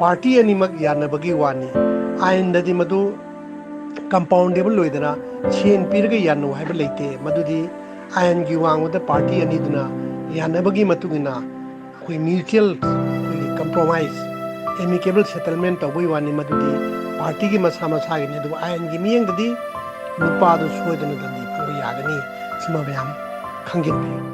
ꯄꯥꯔꯇꯤ ꯑꯅꯤꯃꯛ ꯌꯥꯅꯕꯒꯤ ꯋꯥꯅꯤ꯫ ꯑꯥꯏꯟꯗꯗꯤ ꯃꯗꯨ ꯀꯝꯄꯥꯎꯟꯗꯦꯕꯜ ꯑꯣꯏꯗꯅ ꯁꯦꯟ ꯄꯤꯔꯒ ꯌꯥꯅꯧ ꯍꯥꯏꯕ ꯂꯩꯇꯦ꯫ ꯃꯗꯨꯗꯤ ꯑꯥꯏꯟꯒꯤ ꯋꯥꯡꯃꯗ ꯄꯥꯔꯇꯤ ꯑꯅꯤꯗꯨꯅ ꯌꯥꯅꯕꯒꯤ ꯃꯇꯨꯡ ꯏꯟꯅ ꯑꯩꯈꯣꯏ ꯃ꯭ꯌꯨꯆꯨꯋꯦꯜ, ꯑꯩꯈꯣꯏꯒꯤ ꯀꯝꯄ꯭ꯔꯣꯃꯥꯏꯁ, ꯑꯦꯃꯤꯀꯦꯕꯜ ꯁꯦꯇꯜꯃꯦꯟ ꯇꯧꯕꯒꯤ ꯋꯥꯅꯤ꯫ ꯃꯗꯨꯗꯤ ꯄꯥꯔꯇꯤꯒꯤ ꯃꯁꯥ ꯃꯁꯥꯒꯤꯅꯤ꯫ ꯑꯗꯨꯕꯨ ꯑꯥꯏꯟꯒꯤ ꯃꯤꯠꯌꯦꯡꯗꯗꯤ ꯅꯨꯄꯥꯗꯨ ꯁꯣꯏꯗꯅ ꯗꯟꯗꯤ ꯐꯪꯕ ꯌꯥꯒꯅꯤ꯫ ꯁꯤꯃ ꯃꯌꯥꯝ ꯈꯪꯖꯤꯟꯕꯤꯌꯨ꯫